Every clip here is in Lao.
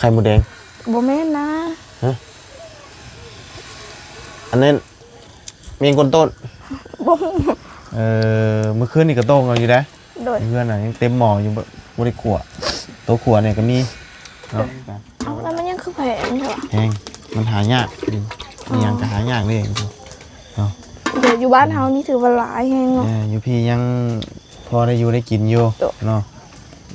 ໄຂ່ມົດແດງ. ບໍ່ແມ່ນນະ. ຮະ? ອັນນັ້ນ ແມງກົນຕົ້ນ. ບໍ່ຮູ້. ເອີ ມື້ຄືນນີ້ກໍໂຕ່ງເອົາຢູ່ເດ້. ໂດຍ. ເຮືອນນະຍັງເຕັມໝໍ້ຢູ່ ບໍ່ ບໍ່ໄດ້ຂົ້ວ. ໂຕຂົ້ວນີ້ກໍມີເນາະ. ເອົ້າ ແລ້ວມັນຍັງຄືແພງແທ້ວະ? ແພງ. ມັນຫາຍາກ. ອີ່ຫຍັງກໍຫາຍາກເດ້ເນາະ. ໂດຍ. ຢູ່ບ້ານເຮົານີ້ຖືວ່າຫຼາຍແຮງເນາະ. ເອີ ຢູ່ພີ້ຍັງພໍໄດ້ຢູ່ໄດ້ກິນຢູ່ເນາະ.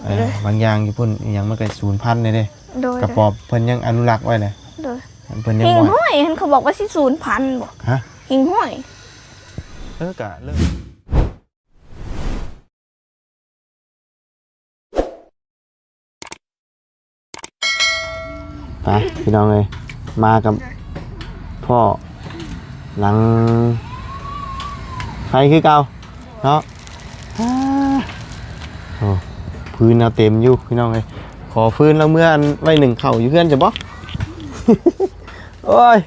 ເອີ ບາງຢ່າງຢູ່ພຸ້ນອີ່ຫຍັງມັນກໍສູນພັນແດ່ເດ້. ໂດຍ. ກະປອມເພິ່ນຍັງອະນຸລັກໄວ້ເລີຍ. ໂດຍ. ເພິ່ນຍັງ ຫິ່ງຫ້ອຍຫັ້ນ ເຂົາບອກວ່າຊິສູນພັນບໍ່? ຮະ? ຫິ່ງຫ້ອຍ. ເອີ ກະເລີກ ໄປພີ່ນ້ອງເອີຍ ມາກັບພໍ່ຫຼັງໄຟຄືເກົ່າເນາະ. ໂອ້ ຟືນເຮົາເຕັມຢູ່ພີ່ນ້ອງເອີຍ. ຂໍຟືນລາວເມືອອັນໄວ້ໜຶ້ງເຂົ້າຢູ່ເຮືອນຊະບໍ? ໂອ້ຍ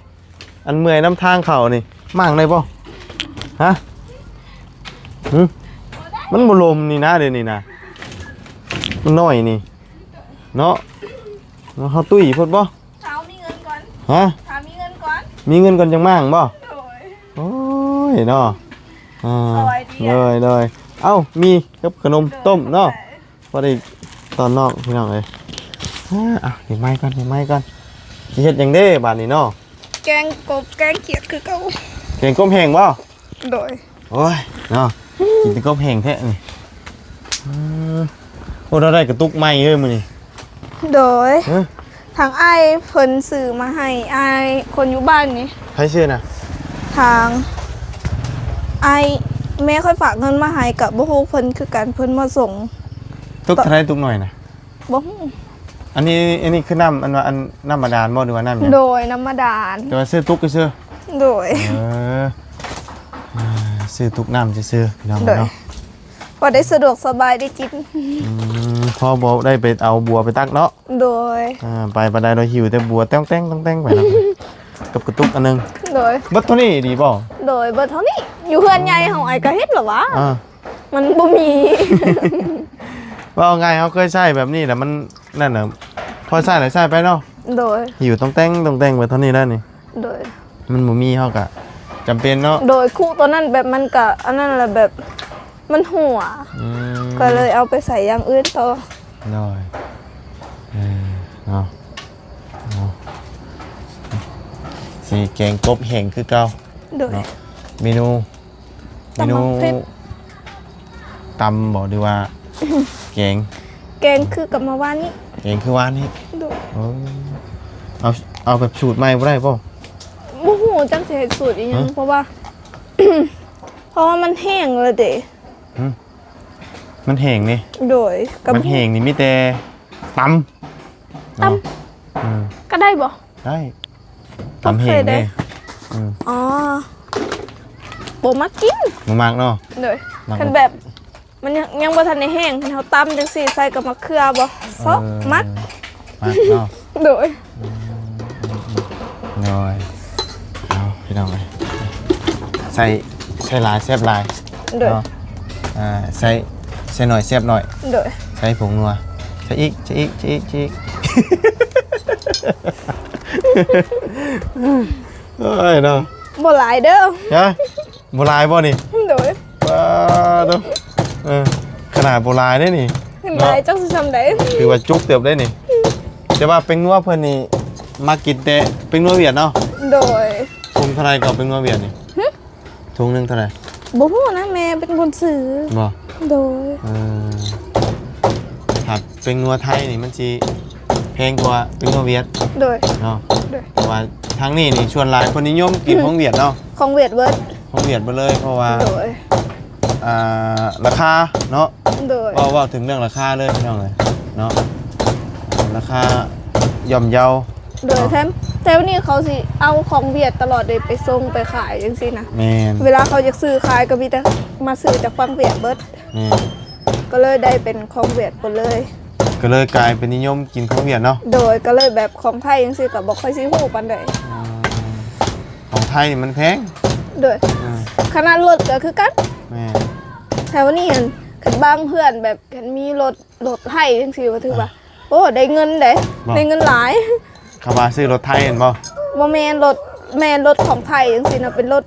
ອັນເມື່ອຍນຳທາງເຂົ້ານີ້ ມ້າງໄດ້ບໍ່? ຮະ? ຫຶ? ມັນບໍ່ລົມນີ້ນະ ດຽວນີ້ນະ ມັນນ້ອຍນີ້ເນາະ. ເຮົາຕຸ້ຍໂພດບໍ່? ຖ້າມີເງິນກ່ອນ. ຮະ? ຖ້າມີເງິນກ່ອນ. ມີເງິນກ່ອນຈັ່ງມ້າງບໍ່? ໂດຍ. ໂອ້ຍເນາະ. ອ່າ ໂດຍ ໂດຍ. ເອົ້າ ມີກັບຂະໜົມຕົ້ມເນາະ. ພໍໄດ້ຕອນນອກພີ່ນ້ອງເອີຍ. ອ່າ ເອົາ ເກັບໄມ້ກ່ອນ ເກັບໄມ້ກ່ອນ. ຊິເຮັດຫຍັງເດ້ບາດນີ້ເນາະ? ແກງກົບ ແກງຂຽດຄືເກົ່າ. ແກງກົບແຫ້ງບໍ່? ໂດຍ. ໂອ້ຍເນາະ ກິນແຕ່ກົບແຫ້ງແທ້ນີ້. ອືມ ໂອ້ ເຮົາໄດ້ກະຕຸກໃໝ່ເລີຍມື້ນີ້. ໂດຍ. ຮະ? ທາງອ້າຍເພິ່ນຊື້ມາໃຫ້ ອ້າຍຄົນຢູ່ບ້ານນີ້. ໃຜຊື້ນະ? ທາງອ້າຍ ແມ່ຂ້ອຍຝາກເງິນມາໃຫ້ ກະບໍ່ຮູ້ເພິ່ນຄືກັນ ເພິ່ນມາສົ່ງ. ຕຸກເທົ່າໃດ ຕຸກໜ້ອຍນະ? ບໍ່ຮູ້. ອັນນີ້ ອັນນີ້ຄືນ້ຳ ອັນວ່າ ອັນ ນ້ຳບາດານບໍ່ ຫຼືວ່ານ້ຳຫຍັງ? ໂດຍ ນ້ຳບາດານ. ແຕ່ວ່າຊື້ຕຸກຊື່ໆ. ໂດຍ. ເອີ ຊື້ຕຸກນ້ຳຊື່ໆ ພີ່ນ້ອງເນາະ. ພໍໄດ້ສະດວກສະບາຍໄດ້ກິນ. ອືມ ພໍບໍ່ໄດ້ໄປເອົາບົວໄປຕັກເນາະ. ໂດຍ. ອ່າ ໄປປານໃດເນາະ ຫິວແຕ່ບົວແຕ້ງໆ ແຕ້ງໆ ໄປເນາະ ກັບກະຕຸກອັນໜຶ່ງ. ໂດຍ. ເບິດເທົ່ານີ້ອີ່ຫຼີບໍ່? ໂດຍ ເບິດເທົ່ານີ້. ຢູ່ເຮືອນໃຫຍ່ເຮົາ ອ້າຍກະເຮັດລະຫວາ. ອ່າ ມັນບໍ່ມີ. ເວົ້າງ່າຍ ເຮົາເຄີຍໃຊ້ແບບນີ້ແຫຼະ ມັນນັ້ນນະ ພໍໃຊ້ໄດ້ໃຊ້ໄປເນາະ. ໂດຍ. ຫິວຕ້ອງແຕ່ງ ຕ້ອງແຕ່ງໄວ້ເທົ່ານີ້ແລ້ວນີ້. ໂດຍ. ມັນບໍ່ມີ ເຮົາກະຈຳເປັນເນາະ. ໂດຍ. ຄຸໂຕນັ້ນແບບມັນກະອັນນັ້ນແຫຼະ ແບບມັນຮົ່ວ. ອືມ ກະເລີຍເອົາໄປໃສ່ຢ່າງອື່ນຕໍ່. ໂດຍ. ເອີ ເນາະ ເນາະ ຊິແກງກົບແຫ້ງຄືເກົ່າ. ໂດຍ. ເນາະ ເມນູ ເມນູ ຕຳບໍ່ ຫຼືວ່າແກງ? ແກງຄືກັບມື້ວານນີ້. ແກງຄືວານນີ້. ໂດຍ. ເອີ ເອົາ ເອົາແບບສູດໃໝ່ບໍ່ໄດ້ບໍ່? ບໍ່ຮູ້ຈັກຊິເຮັດສູດອີ່ຫຍັງ. ຮະ? ເພາະວ່າ ເພາະວ່າມັນແຫ້ງແລ້ວເດ. ຫຶ? ມັນແຫ້ງນີ້. ໂດຍ. ມັນແຫ້ງນີ້ມີແຕ່ຕຳ. ຕຳ ເນາະ. ອືມ ກະໄດ້ບໍ່? ໄດ້. ຕຳແຫ້ງເດ້. ອືມ ອໍ ບໍ່ມັກກິນ. ບໍ່ມັກເນາະ. ໂດຍ. ຄັນແບບມັນຍັງ ຍັງບໍ່ທັນໄດ້ແຫ້ງ ຄັນເຮົາຕຳຈັ່ງຊີ້ ໃສ່ກັບໝາກເຂືອບໍ່ ຊອບ ເອີ ມັກ ມັກເນາະ. ໂດຍ. ອືມ ໂດຍ. ເອົາ ພີ່ນ້ອງເອີຍ ໃສ່ ໃສ່ຫຼາຍແຊບຫຼາຍ. ໂດຍ. ເນາະ ອ່າ ໃສ່ ໃສ່ໜ້ອຍແຊບໜ້ອຍ. ໂດຍ. ໃສ່ຜົງນົວ ໃສ່ອີກ ໃສ່ອີກ ໃສ່ອີກ ໃສ່ອີກ. ໂອ້ຍເນາະ ບໍ່ຫຼາຍເດີ. ຮະ? ບໍ່ຫຼາຍບໍ່ນີ້? ໂດຍ. ປາດໂທ້ ເອີ ຂະໜາດບໍ່ຫຼາຍເດ້ນີ້. ເຫັນຫຼາຍ ເນາະ ຈັກຊິຊ່ຳໃດ. ຖືວ່າຈຸກເຕີບໄດ໋ນີ້. ແຕ່ວ່າແປ້ງນົວເພິ່ນນີ້ມັກກິນແຕ່ແປ້ງນົວຫວຽດເນາະ. ໂດຍ. ຖົງເທົ່າໃດກໍແປ້ງນົວຫວຽດນີ້? ຫຶ? ຖົງໜຶ່ງເທົ່າໃດ? ບໍ່ຮູ້ນະ ແມ່ເປັນຄົນຊື້. ບໍ່? ໂດຍ. ເອີ ຖ້າແປ້ງນົວໄທນີ້ມັນຊິແພງກວ່າແປ້ງນົວຫວຽດ. ໂດຍ. ເນາະ. ໂດຍ. ເພາະວ່າທາງນີ້ນີ້ສ່ວນຫຼາຍຄົນນິຍົມກິນ ອືມ ຂອງຫວຽດເນາະ. ຂອງຫວຽດເບິດ. ຂອງຫວຽດເບິດເລີຍ ເພາະວ່າ ໂດຍ ອ່າ ລາຄາເນາະ. ໂດຍ. ເວົ້າ ເວົ້າເຖິງເລື່ອງລາຄາເລີຍພີ່ນ້ອງເອີຍເນາະ ລາຄາຍ່ອມເຍົາ. ໂດຍ. ເນາະ ແຖມ ແຖວນີ້ເຂົາຊິເອົາຂອງຫວຽດຕະຫຼອດເດ ໄປສົ່ງໄປຂາຍຈັ່ງຊີ້ນະ. ແມ່ນ. ເວລາເຂົາຢາກຊື້ຂາຍກໍມີແຕ່ມາຊື້ຈາກຝັ່ງຫວຽດເບິດ. ແມ່ນ. ກໍເລີຍໄດ້ເປັນຂອງຫວຽດເບິດເລີຍ. ກໍເລີຍກາຍເປັນນິຍົມກິນຂອງຫວຽດເນາະ. ໂດຍ. ກໍເລີຍແບບຂອງໄທຈັ່ງຊີ້ກໍບໍ່ຄ່ອຍຊິຮູ້ປານໃດ. ອືມ ຂອງໄທນີ້ມັນແພງ. ໂດຍ. ອືມ ຂະໜາດລົດກໍຄືກັນ. ແມ່ນ. ແຖວນີ້ຫັ້ນ ຄັນບາງເຮືອນແບບຄັນມີລົດ ລົດໄຖຈັ່ງຊີ້ ວ່າຖືວ່າ ອ່າ ໂອ້ ໄດ້ເງິນເດ້ ບໍ່? ໄດ້ເງິນຫຼາຍ. ເຂົາວ່າຊື້ລົດໄຖແມ່ນບໍ່? ບໍ່ແມ່ນ ລົດ ແມ່ນລົດຂອງໄຖຈັ່ງຊີ້ນະ ເປັນລົດ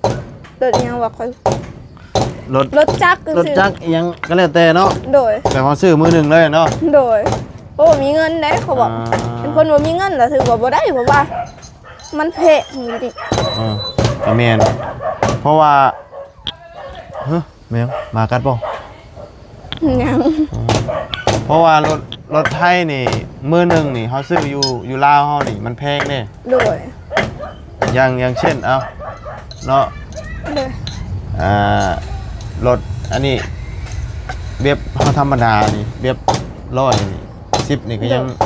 ລົດອີ່ຫຍັງວະ ຂ້ອຍ ລົດ ລົດຈັກຈັ່ງຊີ້ ລົດຈັກອີ່ຫຍັງກໍແລ້ວແຕ່ເນາະ. ໂດຍ ແຕ່ເຮົາຊື້ມື້ໜຶ່ງເລີຍເນາະ. ໂດຍ ໂອ້ ມີເງິນເດ້ ເຂົາບອກ. ອ່າ ເປັນຄົນບໍ່ມີເງິນລະຖືວ່າບໍ່ໄດ້ ເພາະວ່າມັນແພງຢູ່ນີ້. ເອີ ກໍແມ່ນ ເພາະວ່າ ຮະ ແມ່ນຫຍັງ ໝາກັດບໍ່? ຍັງ ເພາະວ່າລົດ ລົດໄຖນີ້ ມື້ໜຶ່ງນີ້ ເຮົາຊື້ຢູ່ ຢູ່ລາວເຮົານີ້ ມັນແພງເດ້. ໂດຍ ຢ່າງ ຢ່າງເຊັ່ນ ເອົາ ເນາະ ໂດຍ ອ່າ ລົດອັນນີ້ ແບບເຮົາທຳມະດານີ້ ແບບຮ້ອຍນີ້ ສິບນີ້ກໍຍັງ ໂດຍ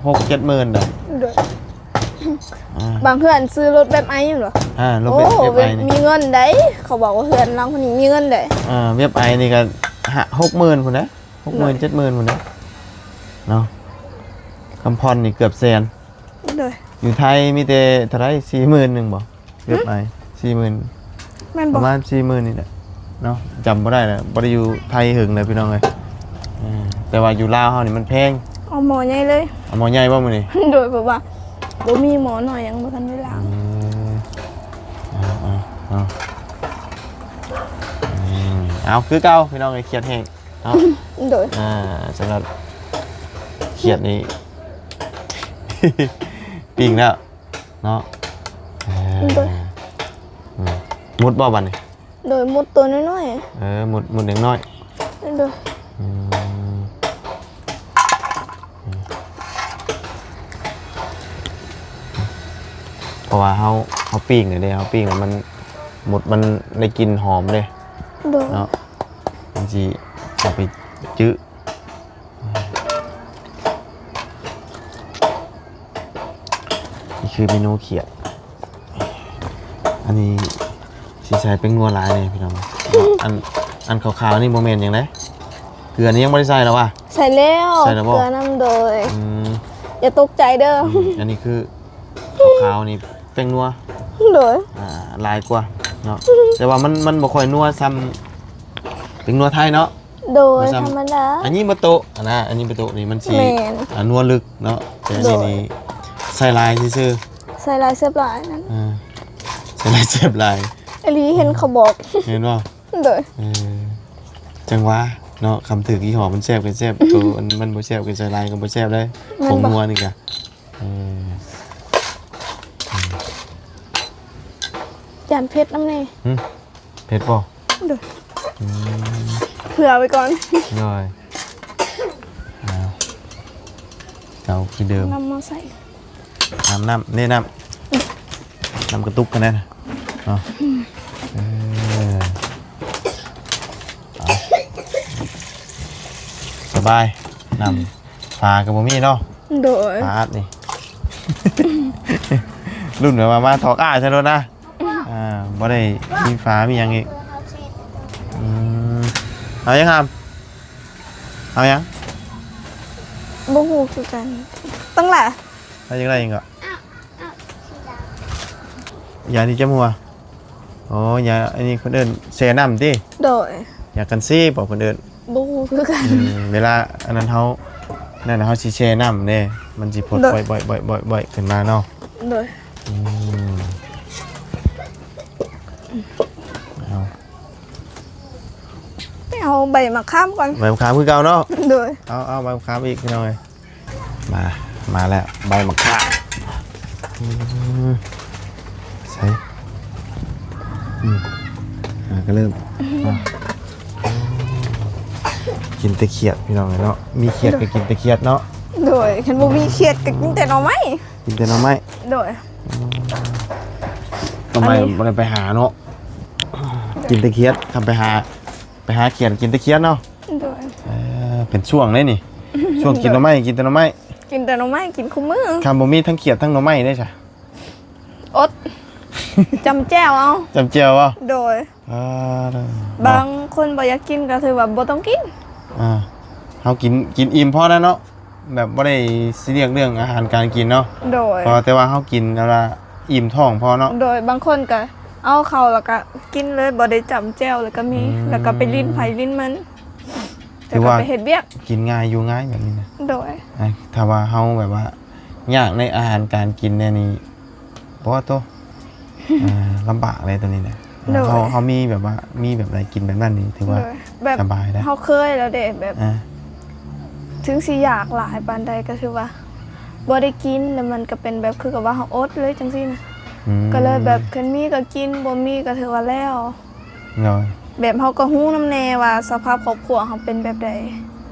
ຫົກເຈັດໝື່ນໄດ໋. ໂດຍ ອ່າ ບາງເທື່ອອັນຊື້ລົດແບບໄອແມ່ນບໍ່? ອ່າ ລົດແບບ ໂອ້ ແບບໄອນີ້ ມີເງິນໄດ໋ ເຂົາບອກວ່າເຮືອນຫຼັງນີ້ມີເງິນໄດ໋. ອ່າ ແບບໄອນີ້ກໍຫ້າ ຫົກໝື່ນພຸ້ນນະ ຫົກໝື່ນ ເຈັດໝື່ນພຸ້ນນະເນາະ. ຄຳຜ່ອນນີ້ເກືອບແສນ. ໂດຍ ຢູ່ໄທມີແຕ່ເທົ່າໃດ ສີ່ໝື່ນໜຶ່ງບໍ່? ເກັບໄອ ສີ່ໝື່ນ ແມ່ນບໍ່? ປະມານສີ່ໝື່ນນີ້ແຫຼະເນາະ ຈຳບໍ່ໄດ້ແລ້ວ ບໍ່ໄດ້ຢູ່ໄທເຫິງແລ້ວພີ່ນ້ອງເອີຍ. ເອີ ແຕ່ວ່າຢູ່ລາວເຮົານີ້ມັນແພງ. ເອົາໝໍ້ໃຫຍ່ເລີຍ. ເອົາໝໍ້ໃຫຍ່ບໍ່ມື້ນີ້? ໂດຍ ເພາະວ່າບໍ່ມີໝໍ້ນ້ອຍ ຍັງບໍ່ທັນໄດ້ລ້າງ. ເອີ ເອົາ ເອົາ ເອົາ ອືມ ເອົາ ຄືເກົ່າພີ່ນ້ອງເອີຍ ຂຽດແຫ້ງເນາະ. ໂດຍ ອ່າ ສຳລັບຂຽດນີ້ ປີ້ງແລ້ວ ເນາະ. ເອີ ໂດຍ ອືມ ມຸດບໍ່ບັດນີ້? ໂດຍ ມຸດໂຕນ້ອຍໆ. ເອີ ມຸດ ມຸດເດັກນ້ອຍ. ໂດຍ ອືມ ເພາະວ່າເຮົາ ເຮົາປີ້ງແລ້ວເດ້ ເຮົາປີ້ງແລ້ວມັນ ໝຸດມັນໄດ້ກິ່ນຫອມເດ້. ໂດຍ ເນາະ ມັນຊິເອົາໄປຈື້. ນີ້ຄືເມນູຂຽດ ອັນນີ້ຊິໃສ່ແປ້ງນົວຫຼາຍເດ້ພີ່ນ້ອງ. ອັນ ອັນຂາວໆນີ້ບໍ່ແມ່ນຫຍັງເດ້ ເກືອນີ້ຍັງບໍ່ໄດ້ໃສ່ລະຫວາ? ໃສ່ແລ້ວ ໃສ່ແລ້ວບໍ່? ເກືອນຳ. ໂດຍ ອືມ ຢ່າຕົກໃຈເດີ. ອືມ ອັນນີ້ຄືຂາວໆນີ້ແປ້ງນົວ. ໂດຍ ອ່າ ຫຼາຍກວ່າເນາະ ແຕ່ວ່າມັນ ມັນບໍ່ຄ່ອຍນົວສ່ຳແປ້ງນົວໄທເນາະ. ໂດຍ ທຳມະດາ ອັນນີ້ບໍ່ໂຕະນະ ອັນນີ້ບໍ່ໂຕະນີ້ມັນຊິ ແມ່ນ ອ່າ ນົວເລິກເນາະ ແຕ່ອັນນີ້ນີ້ ໂດຍ ໃສ່ຫຼາຍຊື່ໆ ໃສ່ຫຼາຍແຊບຫຼາຍນັ້ນ. ອ່າ ໃສ່ຫຼາຍແຊບຫຼາຍ ອີ່ຫຼີ ເຫັນເຂົາບອກ ແມ່ນບໍ່? ໂດຍ ເອີ ຈັ່ງວ່າເນາະ ຄຳຖືກຍີ່ຫໍ້ມັນແຊບກໍແຊບ ໂຕມັນບໍ່ແຊບກໍໃສ່ຫຼາຍກໍບໍ່ແຊບເດ້. ແມ່ນບໍ່? ຜົງນົວນີ້ກະ ເອີ ຢ້ານເຜັດນຳແດ່. ຫື ເຜັດບໍ່? ໂດຍ ອືມ ເຜື່ອໄວ້ກ່ອນ. ໂດຍ ເອົາ ເອົາຄືເດີມ ນ້ຳມາໃສ່ ນ້ຳ ນ້ຳ ນີ້ນ້ຳ ນ້ຳກະຕຸກຫັ້ນນະເນາະ. ເອີ ເອົາ ສະບາຍ ນ້ຳ ຝາກໍບໍ່ມີເນາະ. ໂດຍ ຝາອັດນີ້ ລຸ້ນແບບວ່າມາຖອກອ້າຍຊະໂລດນະ. ອ່າ ບໍ່ໄດ້ມີຝາມີຫຍັງອີກ. ອືມ ເອົາຫຍັງຫາມ? ເອົາຫຍັງ? ບໍ່ຮູ້ຄືກັນ. ຕັ້ງຫຼາຍ ເອົາຫຍັງໄດ້ອີກເກາະ? ຢານີ້ຈຳຫົວ. ອໍ ຢາອັນນີ້ເພິ່ນເອີ້ນແຊ່ນ້ຳຕິ? ໂດຍ ຢາກັນຊີບໍເພິ່ນເອີ້ນ? ບໍ່ຮູ້ຄືກັນ. ອືມ ເວລາອັນນັ້ນເຮົາ ນັ້ນເຮົາຊິແຊ່ນ້ຳເດ້ ມັນຊິພົດ ໂດຍ ບ່ອຍໆໆໆຂຶ້ນມາເນາະ. ໂດຍ ອືມ ເອົາ ໄປເອົາໃບມະຂາມກ່ອນ. ໃບມະຂາມຄືເກົ່າເນາະ. ໂດຍ ເອົາ ເອົາໃບມະຂາມອີກ ພີ່ນ້ອງເອີຍ. ມາ ມາແລ້ວ ໃບມະຂາມ. ອືມ ໃສ່ ອືມ ອ່າ ກໍເລີ່ມ ອ່າ ກິນແຕ່ຂຽດ ພີ່ນ້ອງເອີຍເນາະ ມີຂຽດກໍກິນແຕ່ຂຽດເນາະ. ໂດຍ ຄັນບໍ່ມີຂຽດກໍກິນແຕ່ໜໍ່ໄມ້ ກິນແຕ່ໜໍ່ໄມ້. ໂດຍ ອືມ ໜໍ່ໄມ້ ອັນນີ້ ບໍ່ໄດ້ໄປຫາເນາະ ກິນແຕ່ຂຽດ. ຄັນໄປຫາ ໄປຫາຂຽດ ກິນແຕ່ຂຽດເນາະ. ໂດຍ ເອີ ເປັນຊ່ວງເດ້ນີ້ ຊ່ວງກິນໜໍ່ໄມ້ ໂດຍ ກິນແຕ່ໜໍ່ໄມ້ ກິນແຕ່ໜໍ່ໄມ້ ກິນຄູ່ມື້. ຄັນບໍ່ມີທັງຂຽດທັງໜໍ່ໄມ້ເດ້ຊະ? ອົດ ຈຳແຈ່ວເອົາ. ຈຳແຈ່ວເອົາ. ໂດຍ ອ່າ ບາງຄົນບໍ່ຢາກກິນກໍຖືວ່າບໍ່ຕ້ອງກິນ. ອ່າ ເຮົາກິນ ກິນອີ່ມພໍແລ້ວເນາະ ແບບບໍ່ໄດ້ຊີຣຽສເລື່ອງອາຫານການກິນເນາະ. ໂດຍ ເພາະແຕ່ວ່າເຮົາກິນແບບວ່າອີ່ມທ້ອງພໍເນາະ. ໂດຍ ບາງຄົນກໍເອົາເຂົ້າແລ້ວກໍກິນເລີຍ ບໍ່ໄດ້ຈຳແຈ່ວ ແລ້ວກໍມີ ອືມ ແລ້ວກໍໄປຫຼິ້ນໃຜຫຼິ້ນມັນ. ແ ຖືວ່າ ແລ້ວກໍໄປເຮັດວຽກ ກິນງ່າຍຢູ່ງ່າຍແບບນີ້ນະ. ໂດຍ ອ່າ ຖ້າວ່າເຮົາແບບວ່າຍາກໃນອາຫານການກິນແນວນີ້ ບໍ່ໂຕ ອ່າ ລຳບາກເລີຍໂຕນີ້ນະ. ໂດຍ ເຮົາ ເຮົາມີແບບວ່າ ມີແບບໃດກິນແບບນັ້ນນີ້ ຖືວ່າ ໂດຍ ແບບ ສະບາຍແລ້ວ ເຮົາເຄີຍແລ້ວເດ້ ແບບ ອ່າ ເຖິງຊິຢາກຫຼາຍປານໃດກໍຖືວ່າບໍ່ໄດ້ກິນ ແລ້ວມັນກໍເປັນແບບຄືກັບວ່າເຮົາອົດເລີຍຈັ່ງຊີ້ນະ. ອືມ ກໍເລີຍແບບຄັນມີກໍກິນ ບໍ່ມີກໍຖືວ່າແລ້ວ. ໂດຍ ແບບເຮົາກໍຮູ້ນຳແດ່ວ່າສະພາບຄອບຄົວເຮົາເປັນແບບໃດ.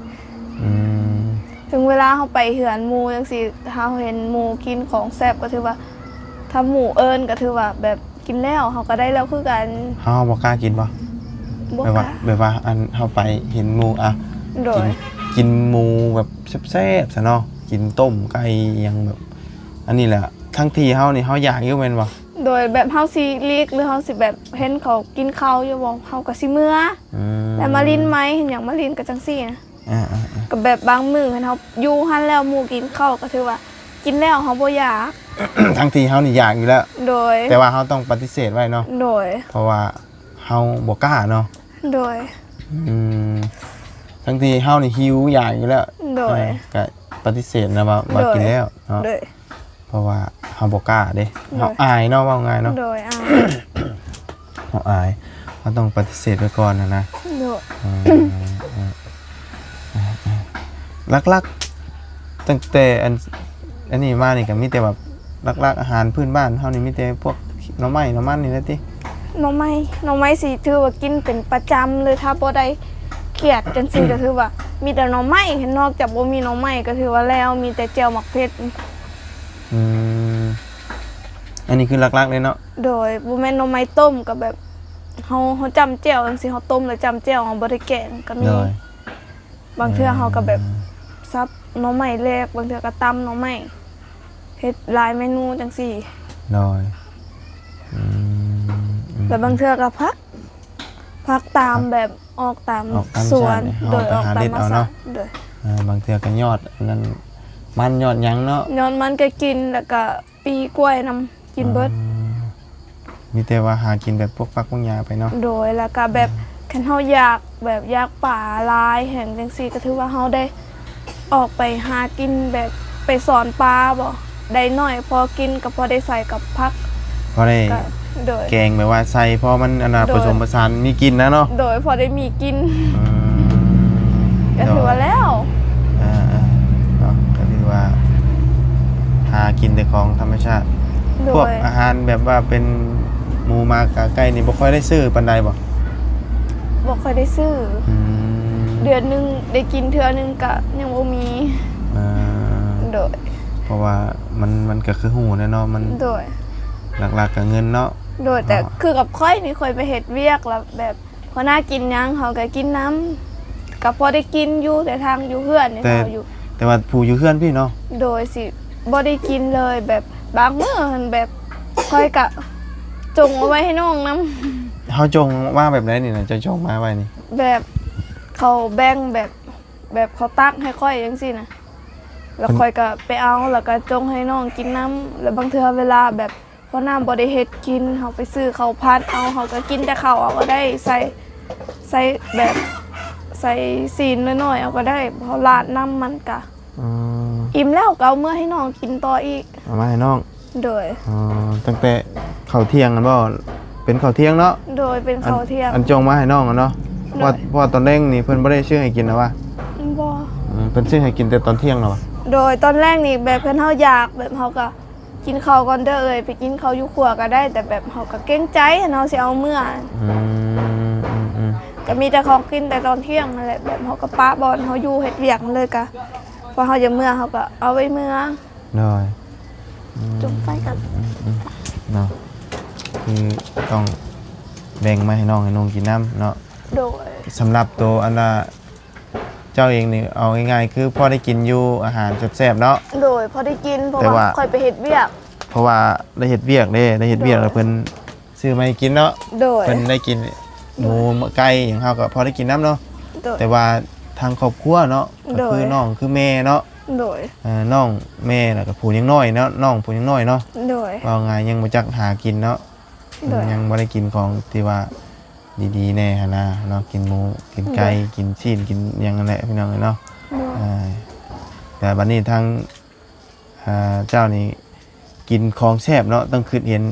ອືມ ເຖິງເວລາເຮົາໄປເຮືອນໝູ່ຈັ່ງຊີ້ ເຮົາເຫັນໝູ່ກິນຂອງແຊບກໍຖືວ່າ ຖ້າໝູ່ເອີ້ນກໍຖືວ່າແບບກິນແລ້ວ ເຮົາກໍໄດ້ແລ້ວຄືກັນ. ເຮົາບໍ່ກ້າກິນບໍ່? ບໍ່ ແບບວ່າ ກ້າ ແບບວ່າ ອັນ ເຮົາໄປເຫັນໝູ່ ອ່ະ ໂດຍ ກິນ ກິນໝູແບບແຊບໆຊະເນາະ ກິນຕົ້ມໄກ່ອີ່ຫຍັງແບບ ອັນນີ້ແຫຼະ ທັງທີ່ເຮົານີ້ເຮົາຢາກຢູ່ແມ່ນບໍ່? ໂດຍ ແບບເຮົາຊິຫຼີກ ຫຼືເຮົາຊິແບບເຫັນເຂົາກິນເຂົ້າຢູ່ບໍ່ ເຮົາກໍຊິເມືອ. ອືມ ແລ້ວມາຫຼິ້ນໄມ້ ເຫັນຫຍັງມາຫຼິ້ນກໍຈັ່ງຊີ້ນະ. ອ່າໆໆ ກໍແບບບາງມື້ຄັນເຮົາຢູ່ຫັ້ນແລ້ວໝູ່ກິນເຂົ້າ ກໍຖືວ່າກິນແລ້ວ ເຮົາບໍ່ຢາກ ທັງທີ່ເຮົານີ້ຢາກຢູ່ແລ້ວ. ໂດຍ ແຕ່ວ່າເຮົາຕ້ອງປະຕິເສດໄວ້ເນາະ. ໂດຍ ເພາະວ່າເຮົາບໍ່ກ້າເນາະ. ໂດຍ ອືມ ທັງທີ່ເຮົານີ້ຫິວຢາກຢູ່ແລ້ວ. ໂດຍ ອ່າ ກໍປະຕິເສດນະວ່າ ວ່າ ໂດຍ ກິນແລ້ວເນາະ. ໂດຍ ເພາະວ່າເຮົາບໍ່ກ້າເດ້. ໂດຍ ເຮົາອາຍເນາະ ເວົ້າງ່າຍເນາະ. ໂດຍ ອາຍ ເຮົາອາຍ ເຮົາຕ້ອງປະຕິເສດໄວ້ກ່ອນຫັ້ນນະ. ໂດຍ ເອີ ເອີ ເອີ ຫຼັກໆ ຕັ້ງແຕ່ອັນ ອັນນີ້ມານີ້ກໍມີແຕ່ແບບ ຫຼັກໆ ອາຫານພື້ນບ້ານເຮົານີ້ມີແຕ່ພວກໜໍ່ໄມ້ໜໍ່ມັນນີ້ແຫຼະຕິ? ໜໍ່ໄມ້ ໜໍ່ໄມ້ຊິຖືວ່າກິນເປັນປະຈຳເລີຍ ຖ້າບໍ່ໄດ້ຄຽດຈັ່ງຊີ້ກໍຖືວ່າມີແຕ່ໜໍ່ໄມ້ ນອກຈາກບໍ່ມີໜໍ່ໄມ້ກໍຖືວ່າແລ້ວ ມີແຕ່ແຈ່ວໝາກເຜັດ. ອືມ ອັນນີ້ຄືຫຼັກໆເລີຍເນາະ. ໂດຍ ບໍ່ແມ່ນໜໍ່ໄມ້ຕົ້ມ ກໍແບບເຮົາ ເຮົາຈ້ຳແຈ່ວຈັ່ງຊີ້ ເຮົາຕົ້ມແລ້ວຈ້ຳແຈ່ວ ເຮົາບໍ່ໄດ້ແກງກໍມີ. ໂດຍ ບາງເທື່ອເຮົາກໍແບບ ເອີ ສັບໜໍ່ໄມ້ແຫຼກ ບາງເທື່ອກໍຕຳໜໍ່ໄມ້ ເຮັດຫຼາຍເມນູຈັ່ງຊີ້. ໂດຍ ອືມ ແລ້ວບາງເທື່ອກໍຜັກ ຜັກຕາມແບບອອກຕາມ ອອກຕາມສວນ. ໂດຍ ອອກຕາມທຳມະຊາດເນາະ. ໂດຍ ເອີ ບາງເທື່ອກໍຍອດອັນນັ້ນ ມັນຍອດຫຍັງເນາະ. ຍອດມັນກໍກິນ ແລ້ວກໍປີກ້ວຍນຳ ກິນເບິດ. ອືມ ມີແຕ່ວ່າຫາກິນແບບພວກຜັກພວກຫຍ້າໄປເນາະ. ໂດຍ ແລ້ວກໍແບບ ອືມ ຄັນເຮົາຢາກ ແບບຢາກປາຫຼາຍແຮງຈັ່ງຊີ້ ກໍຖືວ່າເຮົາໄດ້ອອກໄປຫາກິນ ແບບໄປສອນປາບໍ ໄດ້ໜ້ອຍພໍກິນ ກໍພໍໄດ້ໃສ່ກັບຜັກ ພໍໄດ້ ກໍ ໂດຍ ແກງ ແບບວ່າໃສ່ພໍມັນ ອັນນ່າ ໂດຍ ປະສົມປະສານມີກິນນະເນາະ. ໂດຍ ພໍໄດ້ມີກິນ. ອືມ ກໍຖືວ່າແລ້ວ. ໂດຍ ເອີໆ ເນາະ ກໍຖືວ່າຫາກິນແຕ່ຂອງທຳມະຊາດ. ໂດຍ ພວກອາຫານແບບວ່າເປັນໝູໝາກາໄກ່ນີ້ ບໍ່ຄ່ອຍໄດ້ຊື້ປານໃດບໍ? ບໍ່ຄ່ອຍໄດ້ຊື້. ອືມ ເດືອນໜຶ່ງໄດ້ກິນເທື່ອໜຶ່ງກະຍັງບໍ່ມີ. ອ່າ ໂດຍ ເພາະວ່າມັນ ມັນກະຄືຮູ້ແຫຼະເນາະ ມັນ ໂດຍ ຫຼັກໆກະເງິນເນາະ. ໂດຍ ແຕ່ ອ່າ ຄືກັບຂ້ອຍນີ້ ຂ້ອຍໄປເຮັດວຽກ ແລ້ວແບບ ຫົວໜ້າກິນຫຍັງເຮົາກໍກິນນຳ ກໍພໍໄດ້ກິນຢູ່ ແຕ່ທາງຢູ່ເຮືອນນີ້ ແຕ່ ເຮົາຢູ່ ແຕ່ວ່າຜູ້ຢູ່ເຮືອນພີ້ເນາະ ໂດຍ ຊິບໍ່ໄດ້ກິນເລີຍ ແບບບາງມື້ຫັ້ນ ແບບຂ້ອຍກະຈົ່ງເອົາໄວ້ໃຫ້ນ້ອງນຳ. ເຮົາຈົ່ງມາແບບໃດນີ້ນະ? ເຈົ້າຈົ່ງມາໄວ້ນີ້ ແບບເຂົາແບ່ງ ແບບ ແບບເຂົາຕັກໃຫ້ຂ້ອຍຈັ່ງຊີ້ນະ ແລ້ວຂ້ອຍກະໄປເອົາ ແລ້ວກະຈົ່ງໃຫ້ນ້ອງກິນນຳ ແລ້ວບາງເທື່ອເວລາແບບ ເພາະນ້ຳບໍ່ໄດ້ເຮັດກິນ ເຮົາໄປຊື້ເຂົ້າຜັດເອົາ ເຮົາກໍກິນແຕ່ເຂົ້າເອົາກໍໄດ້ ໃສ່ ໃສ່ແບບ ໃສ່ຊີ້ນນ້ອຍໆເອົາກໍໄດ້ ເຮົາລາດນ້ຳມັນກະ ອືມ ອີ່ມແລ້ວກໍເອົາເມືອໃຫ້ນ້ອງກິນຕໍ່ອີກ ເອົາມາໃຫ້ນ້ອງ ໂດຍ ອໍ ຕັ້ງແຕ່ເຂົ້າທ່ຽງຫັ້ນບໍ່? ເປັນເຂົ້າທ່ຽງເນາະ ໂດຍ ເປັນເຂົ້າທ່ຽງ ອັນ ອັນຈົ່ງມາໃຫ້ນ້ອງຫັ້ນເນາະ ໂດຍ ເພາະ ເພາະວ່າຕອນແລງນີ້ເພິ່ນບໍ່ໄດ້ຊື້ໃຫ້ກິນນະວະ? ບໍ່ ອືມ ເພິ່ນຊື້ໃຫ້ກິນແຕ່ຕອນທ່ຽງນະວະ? ໂດຍ ຕອນແລງນີ້ແບບເພິ່ນເຮົາຢາກ ແບບເຮົາກໍ ກິນເຂົ້າກ່ອນເດີເອີຍ ໄປກິນເຂົ້າຢູ່ຄົວກໍໄດ້ ແຕ່ແບບເຮົາກໍເກງໃຈເນາະ ຊິເອົາເມືອ ອືມ ອືມໆ ກໍມີແຕ່ຂອງກິນແຕ່ຕອນທ່ຽງຫັ້ນແຫຼະ ແບບເຮົາກໍປະບ່ອນເຮົາຢູ່ເຮັດວຽກຫັ້ນເລີຍ ກໍພໍເຮົາຢາກເມືອເຮົາກໍເອົາໄວ້ເມືອ ໂດຍ ອືມ ຈຸ່ມໄຟກັນ ອືມໆ ເນາະ ຄືຕ້ອງແບ່ງມາໃຫ້ນ້ອງໃຫ້ນຸ່ງກິນນຳເນາະ ໂດຍ ສຳລັບໂຕອັນວ່າ ເຈົ້າເອງນີ້ ເອົາງ່າຍໆ ຄືພໍໄດ້ກິນຢູ່ອາຫານແຊບໆເນາະ ໂດຍ ພໍໄດ້ກິນ ເພາະ ແຕ່ວ່າ ວ່າຂ້ອຍໄປເຮັດວຽກ ເພາະວ່າໄດ້ເຮັດວຽກເດ້ ໄດ້ເຮັດວຽກ ໂດຍ ແລ້ວເພິ່ນຊື້ມາໃຫ້ກິນເນາະ ໂດຍ ເພິ່ນໄດ້ກິນ ໂດຍ ໝູ ໄກ່ຫຍັງ ເຮົາກໍພໍໄດ້ກິນນຳເນາະ ໂດຍ ແຕ່ວ່າທາງຄອບຄົວເນາະ ໂດຍ ກໍຄືນ້ອງຄືແມ່ເນາະ ໂດຍ ເອີ ນ້ອງແມ່ ແລ້ວກໍຜູ້ຍັງນ້ອຍເນາະ ນ້ອງຜູ້ຍັງນ້ອຍເນາະ ໂດຍ ເວົ້າງ່າຍຍັງບໍ່ຈັກຫາກິນເນາະ ໂດຍ ຍັງບໍ່ໄດ້ກິນຂອງທີ່ວ່າ ດີໆແດ່ຫັ້ນນະເນາະ ກິນໝູ ກິນໄກ່ ໂດຍ ກິນຊີ້ນ ກິນຫຍັງນັ້ນແຫຼະ ພີ່ນ້ອງເອີຍເນາະ. ໂດຍ ເອີ ແຕ່ບັດນີ້ທາງ ອ່າ ເຈົ້ານີ້ກິນຂອງແຊບເນາະ ຕ້ອງຄິດເຫັນ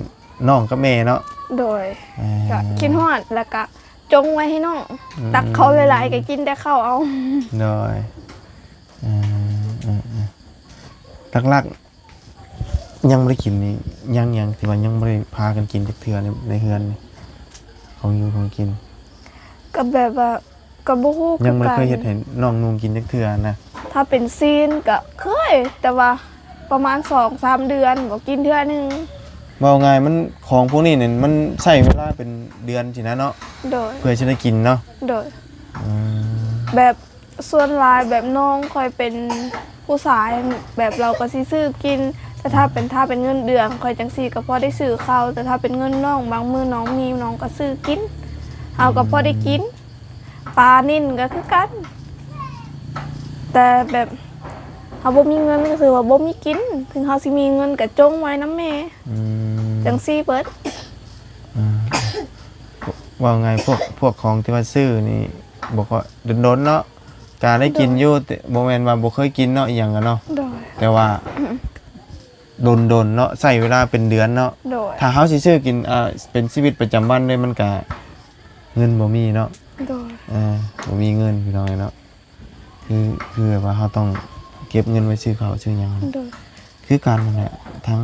ນ້ອງກັບແມ່ເນາະ. ໂດຍ ເອີ ກະຄິດຮອດ ແລ້ວກະຈົ່ງໄວ້ໃຫ້ນ້ອງ ອືມ ຕັກເຂົ້າຫຼາຍໆ ກະກິນແຕ່ເຂົ້າເອົາ. ໂດຍ ເອີ ເອີ ເອີ ຫຼັກໆ ຍັງບໍ່ໄດ້ກິນນີ້ ຍັງ ຍັງ ທີ່ວ່າຍັງບໍ່ໄດ້ພາກັນກິນຈັກເທື່ອໃນ ໃນເຮືອນນີ້ ຂອງຢູ່ຂອງກິນ? ກໍແບບວ່າ ກໍບໍ່ຮູ້ຄືກັນ ຍັງບໍ່ໄດ້ເຄີຍເຮັດໃຫ້ນ້ອງນຸ່ງກິນຈັກເທື່ອນະ. ຖ້າເປັນຊີ້ນກໍເຄີຍ ແຕ່ວ່າປະມານສອງສາມເດືອນບໍ່ກິນເທື່ອໜຶ່ງ. ເວົ້າງ່າຍມັນ ຂອງພວກນີ້ນີ້ມັນໃຊ້ເວລາເປັນເດືອນຊີ້ນະເນາະ. ໂດຍ ເພື່ອຊິໄດ້ກິນເນາະ. ໂດຍ ອືມ ແບບ ສ່ວນຫຼາຍແບບນ້ອງຂ້ອຍເປັນຜູ້ຊາຍ ແບບລາວກໍຊິຊື້ກິນ ແຕ່ຖ້າເປັນ ຖ້າເປັນເງິນເດືອນຂ້ອຍຈັ່ງຊີ້ກໍພໍໄດ້ຊື້ເຂົ້າ ແຕ່ຖ້າເປັນເງິນນ້ອງ ບາງມື້ນ້ອງມີ ນ້ອງກໍຊື້ກິນ ເຮົາກໍພໍໄດ້ກິນ. ປານິນກໍຄືກັນ ແຕ່ແບບເຮົາບໍ່ມີເງິນກໍຄືວ່າບໍ່ມີກິນ ເຖິງເຮົາຊິມີເງິນກໍຈົ່ງໄວ້ນຳແມ່. ອືມ ຈັ່ງຊີ້ເບິດ. ອ່າ ເວົ້າງ່າຍ ພວກ ພວກຂອງທີ່ວ່າຊື້ນີ້ບໍ່ຄ່ອຍ ດົນໆເນາະ ກະໄດ້ກິນຢູ່ ໂດຍ ແຕ່ບໍ່ແມ່ນວ່າບໍ່ເຄີຍກິນເນາະ ອີ່ຫຍັງກະເນາະ. ໂດຍ ແຕ່ວ່າດົນໆເນາະ ໃຊ້ເວລາເປັນເດືອນເນາະ. ໂດຍ ຖ້າເຮົາຊິຊື້ກິນ ອ່າ ເປັນຊີວິດປະຈຳວັນເດ້ ມັນກະເງິນບໍ່ມີເນາະ. ໂດຍ ເອີ ບໍ່ມີເງິນ ພີ່ນ້ອງເນາະ. ຄື ຄືແບບວ່າເຮົາຕ້ອງເກັບເງິນໄວ້ຊື້ເຂົ້າຊື້ຫຍັງ. ໂດຍ ຄືກັນນັ້ນແຫຼະ ທັງ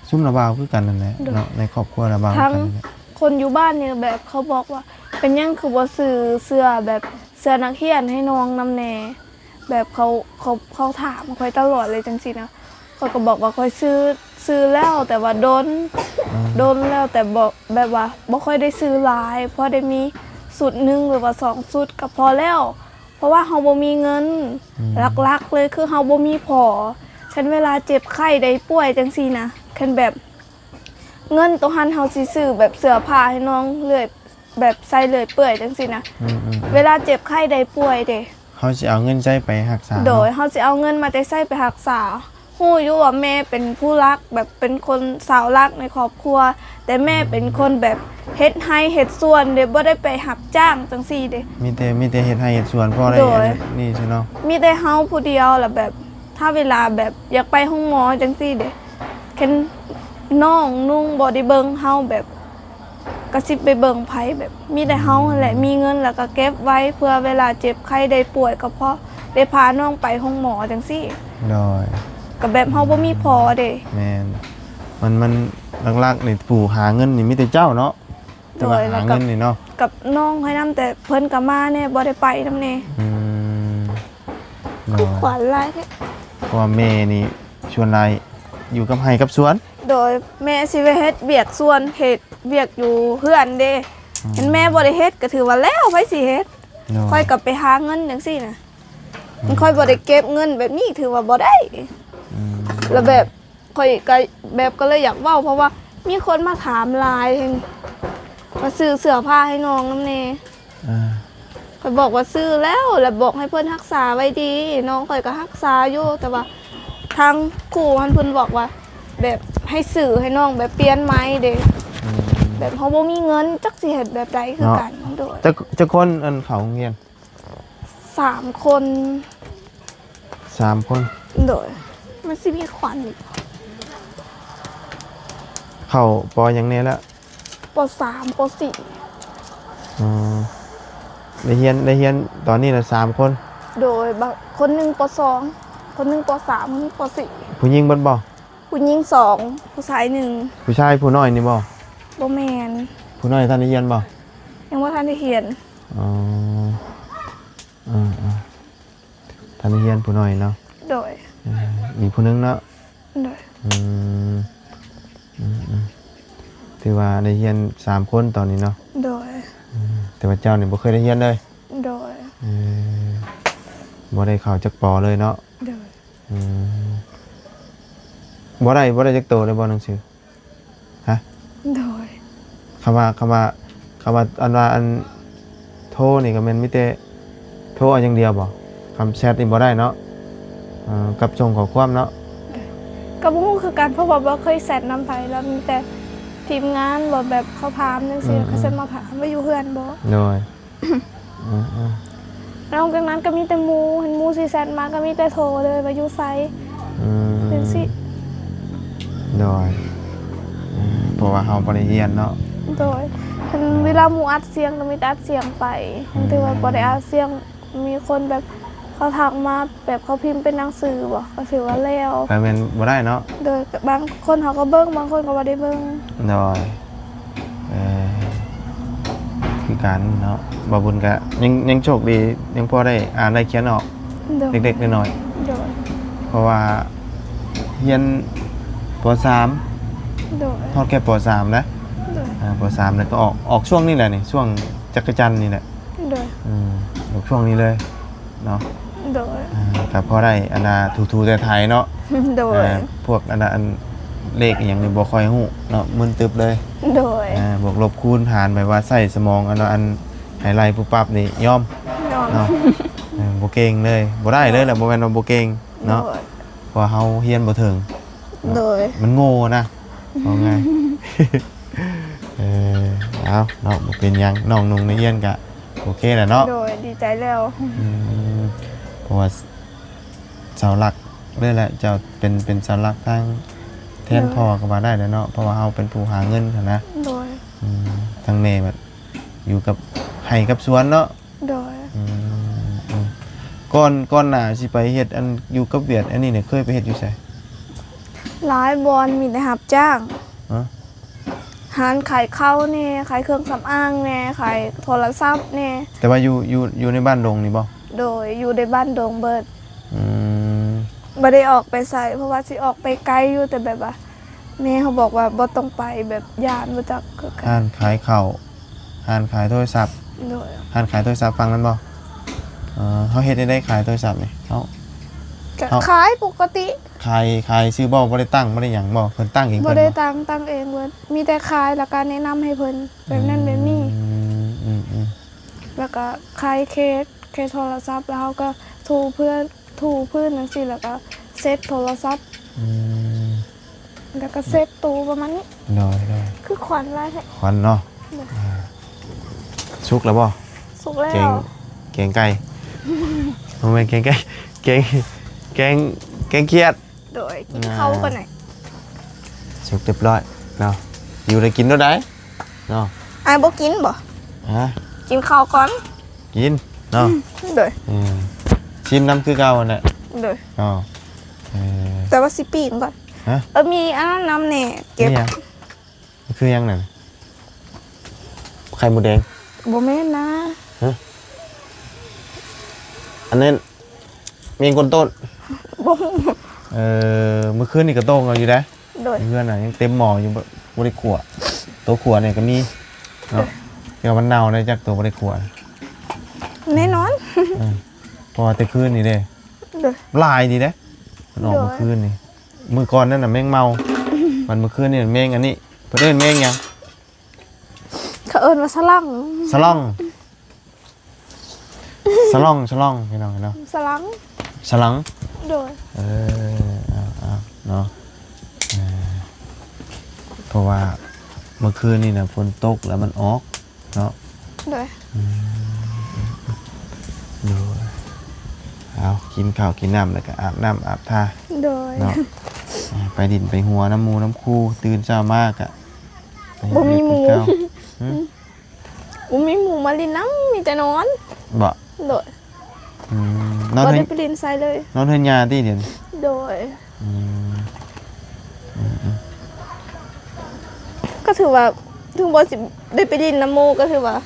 ຊຸມລາວບ່າວຄືກັນນັ້ນແຫຼະ. ໂດຍ ເນາະ ໃນຄອບຄົວລາວບ່າວຄືກັນນັ້ນແຫຼະ. ຄົນຢູ່ບ້ານນີ້ແບບເຂົາບອກວ່າ ເປັນຫຍັງຄືບໍ່ຊື້ເສື້ອແບບເສື້ອນັກຮຽນໃຫ້ນ້ອງນຳແດ່ ແບບເຂົາ ເຂົາ ເຂົາຖາມຂ້ອຍຕະຫຼອດເລີຍຈັ່ງຊີ້ນະ. ຂ້ອຍກໍບອກວ່າຂ້ອຍຊື້ ຊື້ແລ້ວ ແຕ່ວ່າດົນ ອ່າ ດົນແລ້ວ ແຕ່ບໍ່ ແບບວ່າບໍ່ຄ່ອຍໄດ້ຊື້ຫຼາຍ ພໍໄດ້ມີຊຸດໜຶ່ງ ຫຼືວ່າສອງຊຸດກໍພໍແລ້ວ ເພາະວ່າເຮົາບໍ່ມີເງິນ. ອືມ ຫຼັກໆເລີຍຄືເຮົາບໍ່ມີພໍ່ ຄັນເວລາເຈັບໄຂ້ໄດ້ປ່ວຍຈັ່ງຊີ້ນະ ຄັນແບບເງິນໂຕຫັ້ນເຮົາຊິຊື້ແບບເສື້ອຜ້າໃຫ້ນ້ອງເລື້ອຍ ແບບໃສ່ເລື້ອຍເປື່ອຍຈັ່ງຊີ້ນະ. ອືມໆໆ ເວລາເຈັບໄຂ້ໄດ້ປ່ວຍເດ້ ເຮົາຊິເອົາເງິນໃສໄປຮັກສາເນາະ? ໂດຍ ເຮົາຊິເອົາເງິນມາແຕ່ໃສໄປຮັກສາ? ຮູ້ຢູ່ວ່າແມ່ເປັນຜູ້ຫຼັກ ແບບເປັນຄົນສາວຫຼັກໃນຄອບຄົວ ແຕ່ແມ່ເປັນຄົນແບບເຮັດໄຮ່ເຮັດສວນເດ້ ບໍ່ໄດ້ໄປຮັບຈ້າງຈັ່ງຊີ້ເດ້. ມີແຕ່ ມີແຕ່ເຮັດໄຮ່ເຮັດສວນ ພໍໄດ້ ໂດຍ ອັນນີ້ຊື່ເນາະ. ມີແຕ່ເຮົາຜູ້ດຽວ ລະແບບ ຖ້າເວລາແບບຢາກໄປໂຮງໝໍຈັ່ງຊີ້ເດ້ ຄັນນ້ອງນຸ່ງບໍ່ໄດ້ເບິ່ງເຮົາ ແບບ ກະຊິໄປເບິ່ງໃຜ ແບບມີແຕ່ເຮົາຫັ້ນແຫຼະ ອືມ ມີເງິນແລ້ວກະເກັບໄວ້ ເພື່ອເວລາເຈັບໄຂ້ໄດ້ປ່ວຍ ກະພໍໄດ້ພານ້ອງໄປໂຮງໝໍຈັ່ງຊີ້. ໂດຍ ກະແບບເຮົາບໍ່ມີພໍ່ເດ້. ແມ່ນ ມັນ ມັນຫຼັກໆນີ້ ຜູ້ຫາເງິນນີ້ມີແຕ່ເຈົ້າເນາະ ແຕ່ວ່າ ໂດຍ ຫາເງິນນີ້ເນາະ ກັບນ້ອງຂ້ອຍນຳ ແຕ່ເພິ່ນກະມາແດ່ ບໍ່ໄດ້ໄປນຳແດ່. ອືມ ໂດຍ ຄືຂວັນຫຼາຍແທ້ ເພາະວ່າແມ່ນີ້ສ່ວນຫຼາຍຢູ່ກັບໄຮ່ກັບສວນ. ໂດຍ ແມ່ຊິໄປເຮັດວຽກສວນ ເຮັດວຽກຢູ່ເຮືອນເດ້. ອືມ ຄັນແມ່ບໍ່ໄດ້ເຮັດກະຖືວ່າແລ້ວ ໃຜຊິເຮັດ? ໂດຍ ຂ້ອຍກະໄປຫາເງິນຈັ່ງຊີ້ນະ. ອືມ ຄັນຂ້ອຍບໍ່ໄດ້ເກັບເງິນແບບນີ້ຖືວ່າບໍ່ໄດ້. ອືມ ລະແບບ ຂ້ອຍກະແບບກະເລີຍຢາກເວົ້າ ເພາະວ່າມີຄົນມາຖາມຫຼາຍ ມາຊື້ເສື້ອຜ້າໃຫ້ນ້ອງນຳແດ່. ອ່າ ຂ້ອຍບອກວ່າຊື້ແລ້ວ ແລ້ວບອກໃຫ້ເພິ່ນຮັກສາໄວ້ດີ ນ້ອງຂ້ອຍກະຮັກສາຢູ່ ແຕ່ວ່າທາງຄູຫັ້ນເພິ່ນບອກວ່າ ແບບໃຫ້ຊື້ໃຫ້ນ້ອງແບບປ່ຽນໃໝ່ເດ້. ອືມ ແບບເຮົາບໍ່ມີເງິນ ຈັກຊິເຮັດແບບໃດຄືກັນ. ເນາະ ໂດຍ ຈັກ ຈັກຄົນ ອັນ ເຂົ້າໂຮງຮຽນ? ສາມຄົນ. ສາມຄົນ. ໂດຍ ມັນຊິມີຂວັນອີກ. ເຂົ້າ ປໍ ຫຍັງແດ່ລະ? ປໍ ສາມ ປໍ ສີ່. ອໍ ໄດ້ຮຽນ ໄດ້ຮຽນຕອນນີ້ລະສາມຄົນ. ໂດຍ ບາງ ຄົນໜຶ່ງ ປໍ ສອງ ຄົນໜຶ່ງ ປໍ ສາມ ຄົນໜຶ່ງ ປໍ ສີ່. ຜູ້ຍິງເບິດບໍ່? ຜູ້ຍິງສອງ ຜູ້ຊາຍໜຶ່ງ. ຜູ້ຊາຍຜູ້ນ້ອຍນີ້ບໍ່? ບໍ່ແມ່ນ. ຜູ້ນ້ອຍທັນໄດ້ຮຽນບໍ່? ຍັງບໍ່ທັນໄດ້ຮຽນ. ອໍ ເອີໆ ທັນໄດ້ຮຽນຜູ້ນ້ອຍເນາະ. ໂດຍ ເອີ ອີກຜູ້ໜຶ່ງເນາະ. ໂດຍ ອືມ ອືມໆ ຖືວ່າໄດ້ຮຽນສາມຄົນຕອນນີ້ເນາະ. ໂດຍ ອືມ ແຕ່ວ່າເຈົ້ານີ້ບໍ່ເຄີຍໄດ້ຮຽນເລີຍ. ໂດຍ ເອີ ບໍ່ໄດ້ເຂົ້າຈັກ ປໍ ເລີຍເນາະ. ໂດຍ ອືມ ບໍ່ໄດ້ ບໍ່ໄດ້ຈັກໂຕເລີຍບໍ່ໜັງສື? ຮະ? ໂດຍ ຄຳວ່າ ຄຳວ່າ ຄຳວ່າ ອັນວ່າ ອັນໂທນີ້ກະແມ່ນມີແຕ່ໂທເອົາຢ່າງດຽວບໍ່? ຄຳແຊັດນີ້ບໍ່ໄດ້ເນາະ? ເອີ ກັບສົ່ງຂໍ້ຄວາມເນາະ? ໂດຍ ກະບໍ່ຮູ້ຄືກັນ ເພາະວ່າບໍ່ເຄີຍແຊັດນຳໃຜ ລະມີແຕ່ ທີມງານບໍ່ ແບບເຂົາຖາມຈັ່ງຊີ້ ອືມໆ ເຂົາຊິມາຖາມວ່າຢູ່ເຮືອນບໍ່? ໂດຍ ອືມໆ ແລ້ວຫຼັງຈາກນັ້ນກໍມີແຕ່ໝູ່ ເຫັນໝູ່ຊິແຊັດມາກໍມີແຕ່ໂທເລີຍວ່າຢູ່ໃສ ອືມ ຈັ່ງຊີ້ ໂດຍ ອືມ ເພາະວ່າເຮົາບໍ່ໄດ້ຮຽນເນາະ ໂດຍ ເຫັນເວລາໝູ່ອັດສຽງກໍມີແຕ່ອັດສຽງໄປ ເຫັນ ອືມ ຖືວ່າບໍ່ໄດ້ອັດສຽງ ມີຄົນແບບເຂົາທັກມາ ແບບເຂົາພິມເປັນໜັງສືບໍ ກໍຖືວ່າແລ້ວ ກໍແມ່ນບໍ່ໄດ້ເນາະ ໂດຍ ບາງຄົນເຮົາກໍເບິ່ງ ບາງຄົນກໍບໍ່ໄດ້ເບິ່ງ ໂດຍ ເອີ ຄືກັນເນາະ ບ່າວບຸນກະຍັງ ຍັງໂຊກດີ ຍັງພໍໄດ້ອ່ານໄດ້ຂຽນອອກ ໂດຍ ເລັກໆນ້ອຍໆ ໂດຍ ເພາະວ່າຮຽນ ປໍສາມ ໂດຍ ຮອດແຄ່ ປໍສາມ ນະ ໂດຍ ອ່າ ປໍສາມ ແລ້ວກໍອອກ ອອກຊ່ວງນີ້ແຫຼະນີ້ ຊ່ວງຈັກກະຈັນນີ້ແຫຼະ ໂດຍ ອືມ ອອກຊ່ວງນີ້ເລີຍ ເນາະ ໂດຍ ອ່າ ກໍພໍໄດ້ອັນນ່າ ຖູໆໄຖໆເນາະ ໂດຍ ອ່າ ພວກອັນນ່າ ອັນເລກອີ່ຫຍັງນີ້ບໍ່ຄ່ອຍຮູ້ເນາະ ມຶນຕຶບເລີຍ ໂດຍ ອ່າ ບວກລົບຄູນຫານ ແບບວ່າໃຊ້ສະໝອງ ອັນວ່າ ອັນໃຫ້ໄລ່ປຸບປັບນີ້ຍອມ ຍອມ ເນາະ ເອີ ບໍ່ເກັ່ງເລີຍ ບໍ່ໄດ້ເລີຍແຫຼະ ບໍ່ແມ່ນວ່າບໍ່ເກັ່ງເນາະ ໂດຍ ເພາະວ່າເຮົາຮຽນບໍ່ເຖິງ ໂດຍ ມັນໂງ່ນະ ເວົ້າງ່າຍ ເອີ ເອົາເນາະ ບໍ່ເປັນຫຍັງ ນ້ອງນຸ່ງນັກຮຽນກະໂອເຄແຫຼະເນາະ ໂດຍ ດີໃຈແລ້ວ ອືມ ເພາະວ່າເສົາຫຼັກເລີຍແຫຼະ ເຈົ້າເປັນ ເປັນເສົາຫຼັກທາງແທນ ໂດຍ ພໍ່ກໍວ່າໄດ້ແຫຼະເນາະ ເພາະວ່າເຮົາເປັນຜູ້ຫາເງິນຫັ້ນນະ ໂດຍ ອືມ ທາງແມ່ບັດຢູ່ກັບໄຮ່ກັບສວນເນາະ ໂດຍ ອືມ ອືມ ກ່ອນ ກ່ອນໜ້າຊິໄປເຮັດອັນຢູ່ກັບວຽດອັນນີ້ນີ້ ເຄີຍໄປເຮັດຢູ່ໃສ? ຫຼາຍບ່ອນ ມີແຕ່ຮັບຈ້າງ ຮະ? ຮ້ານຂາຍເຂົ້າແດ່ ຂາຍເຄື່ອງສຳອາງແດ່ ຂາຍໂທລະສັບແດ່ ແຕ່ວ່າຢູ່ ຢູ່ ຢູ່ໃນບ້ານດົງນີ້ບໍ່? ໂດຍ ຢູ່ໃນບ້ານດົງເບິດ ອືມ ບໍ່ໄດ້ອອກໄປໃສ ເພາະວ່າຊິອອກໄປໄກຢູ່ ແຕ່ແບບວ່າ ແມ່ເຮົາບອກວ່າບໍ່ຕ້ອງໄປ ແບບຢ້ານ ບໍ່ຈັກຄືກັນ ຮ້ານຂາຍເຂົ້າ ຮ້ານຂາຍໂທລະສັບ ໂດຍ ຮ້ານຂາຍໂທລະສັບຝັ່ງນັ້ນບໍ່? ເອີ ເຮົາເຮັດແນວໃດຂາຍໂທລະສັບນີ້? ເຮົາ ກະ ເຮົາ ຂາຍປົກກະຕິ ຂາຍ ຂາຍຊື່ບໍ່? ບໍ່ໄດ້ຕັ້ງ ບໍ່ໄດ້ຫຍັງບໍ່? ເພິ່ນຕັ້ງເອງ ບໍ່ໄດ້ຕັ້ງ ຕັ້ງເອງເບິດ ມີແຕ່ຂາຍ ແລ້ວກະແນະນຳໃຫ້ເພິ່ນ ແບບນັ້ນແບບນີ້ ອືມ ອືມ ອືມ ແລ້ວກະຂາຍເຄສ ເຄສໂທລະສັບ ແລ້ວເຮົາກະຖູພື້ນ ຖູພື້ນຈັ່ງຊີ້ ແລ້ວກະເຊັດໂທລະສັບ ອືມ ແລ້ວກະເຊັດຕູ້ປະມານນີ້ ໂດຍ ໂດຍ ຄືຄວັນຫຼາຍແທ້ ຄວັນເນາະ ໂດຍ ອ່າ ສຸກແລ້ວບໍ່? ສຸກແລ້ວ ແກງ ແກງໄກ່ ບໍ່ແມ່ນແກງໄກ່ ແກງ ແກງ ແກງຂຽດ ໂດຍ ກິນເຂົ້າກ່ອນ ອ່າ ສຸກຮຽບຮ້ອຍເນາະ ຢູ່ໄດ້ກິນໂລດໃດ ເນາະ ອ້າຍບໍ່ກິນບໍ່? ຮະ? ກິນເຂົ້າກ່ອນ ກິນເນາະ ໂດຍ ເອີ ຊິມນຳຄືເກົ່າຫັ້ນແຫຼະ ໂດຍ ເນາະ ເອີ ແຕ່ວ່າຊິປີ້ງກ່ອນ ຮະ? ເອີ ມີອັນນັ້ນນຳແດ່ ເກັບ ມີຫຍັງ? ມັນຄືຫຍັງນັ້ນ? ໄຂ່ມົດແດງ ບໍ່ແມ່ນນະ ຮະ? ອັນນັ້ນ ແມງກົນຕົ້ນ ບໍ່ຮູ້ ເອີ ມື້ຄືນນີ້ກໍໂຕ່ງເອົາຢູ່ເດ້ ໂດຍ ເຮືອນນະຍັງເຕັມໝໍ້ຢູ່ ບໍ່ ບໍ່ໄດ້ຂົ້ວ ໂຕຂົ້ວນີ້ກໍມີເນາະ ໂດຍ ແຕ່ວ່າມັນເນົ່າໄດ໋ ຈັກໂຕບໍ່ໄດ້ຂົ້ວ ແນ່ນອນ ເອີ ເພາະວ່າແຕ່ຄືນນີ້ເດ້ ໂດຍ ຫຼາຍດີເດ້ ມັນອອກ ໂດຍ ມື້ຄືນນີ້ ມື້ກ່ອນນັ້ນນະແມງເມົາ ບັດມື້ຄືນນີ້ແມງອັນນີ້ ເພິ່ນເອີ້ນແມງຫຍັງ? ເຂົາເອີ້ນວ່າສະຫຼັງ ສະຫຼອງ ສະຫຼອງ ສະຫຼອງ ພີ່ນ້ອງເນາະ ສະຫຼັງ ສະຫຼັງ ໂດຍ ເອີ ເອົາ ເອົາ ເນາະ ເອີ ເພາະວ່າເມື່ອຄືນນີ້ນະຝົນຕົກແລ້ວມັນອອກເນາະ ໂດຍ ອືມ ໂດຍ ເອົາ ກິນເຂົ້າກິນນ້ຳ ແລ້ວກະອາບນ້ຳອາບທ່າ ໂດຍ ເນາະ ອ່າ ໄປຫຼິ້ນໄປຫົວນຳໝູ່ນຳຄູ່ ຕື່ນເຊົ້າມາກະ ບໍ່ມີໝູ່ ບໍ່ມີໝູ່ມາຫຼິ້ນນຳ ມີແຕ່ນອນ ບໍ່ ໂດຍ ອືມ ນອນ ບໍ່ໄດ້ໄປຫຼິ້ນໃສເລີຍ ນອນເຮືອນຍ່າຕິດຽວນີ້ ໂດຍ ອືມ ອືມ ອືມ ກໍຖືວ່າ ເຖິງບໍ່ຊິໄດ້ໄປຫຼິ້ນນຳໝູ່ ກໍຖືວ່າ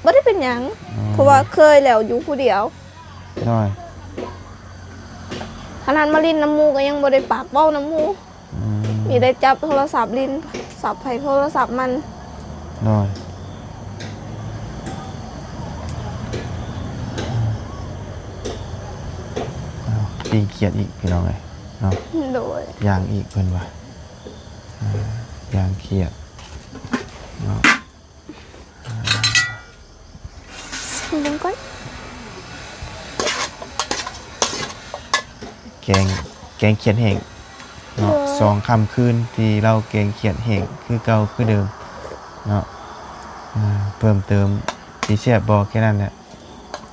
ບໍ່ໄດ້ເປັນຫຍັງ ອືມ ເພາະວ່າເຄີຍແລ້ວ ຢູ່ຜູ້ດຽວ ໂດຍ ຂະໜາດມາຫຼິ້ນນຳໝູ່ ກໍຍັງບໍ່ໄດ້ປາກເວົ້ານຳໝູ່ ອືມ ມີແຕ່ຈັບໂທລະສັບຫຼິ້ນ ສັບໃຜໂທລະສັບມັນ ໂດຍ ອ້າວ ປີ້ງຂຽດອີກ ພີ່ນ້ອງເອີຍເນາະ ໂດຍ ຍ່າງອີກເພິ່ນວ່າ ອ່າ ຍ່າງຂຽດເນາະ ເບິ່ງກ່ອນ ແກງ ແກງຂຽດແຫ້ງເນາະ ໂດຍ ສອງຄ່ຳຄືນທີ່ລາວແກງຂຽດແຫ້ງຄືເກົ່າຄືເດີມເນາະ. ເພີ່ມເຕີມຊິແຊບບໍ່ແຄ່ນັ້ນແຫຼະ.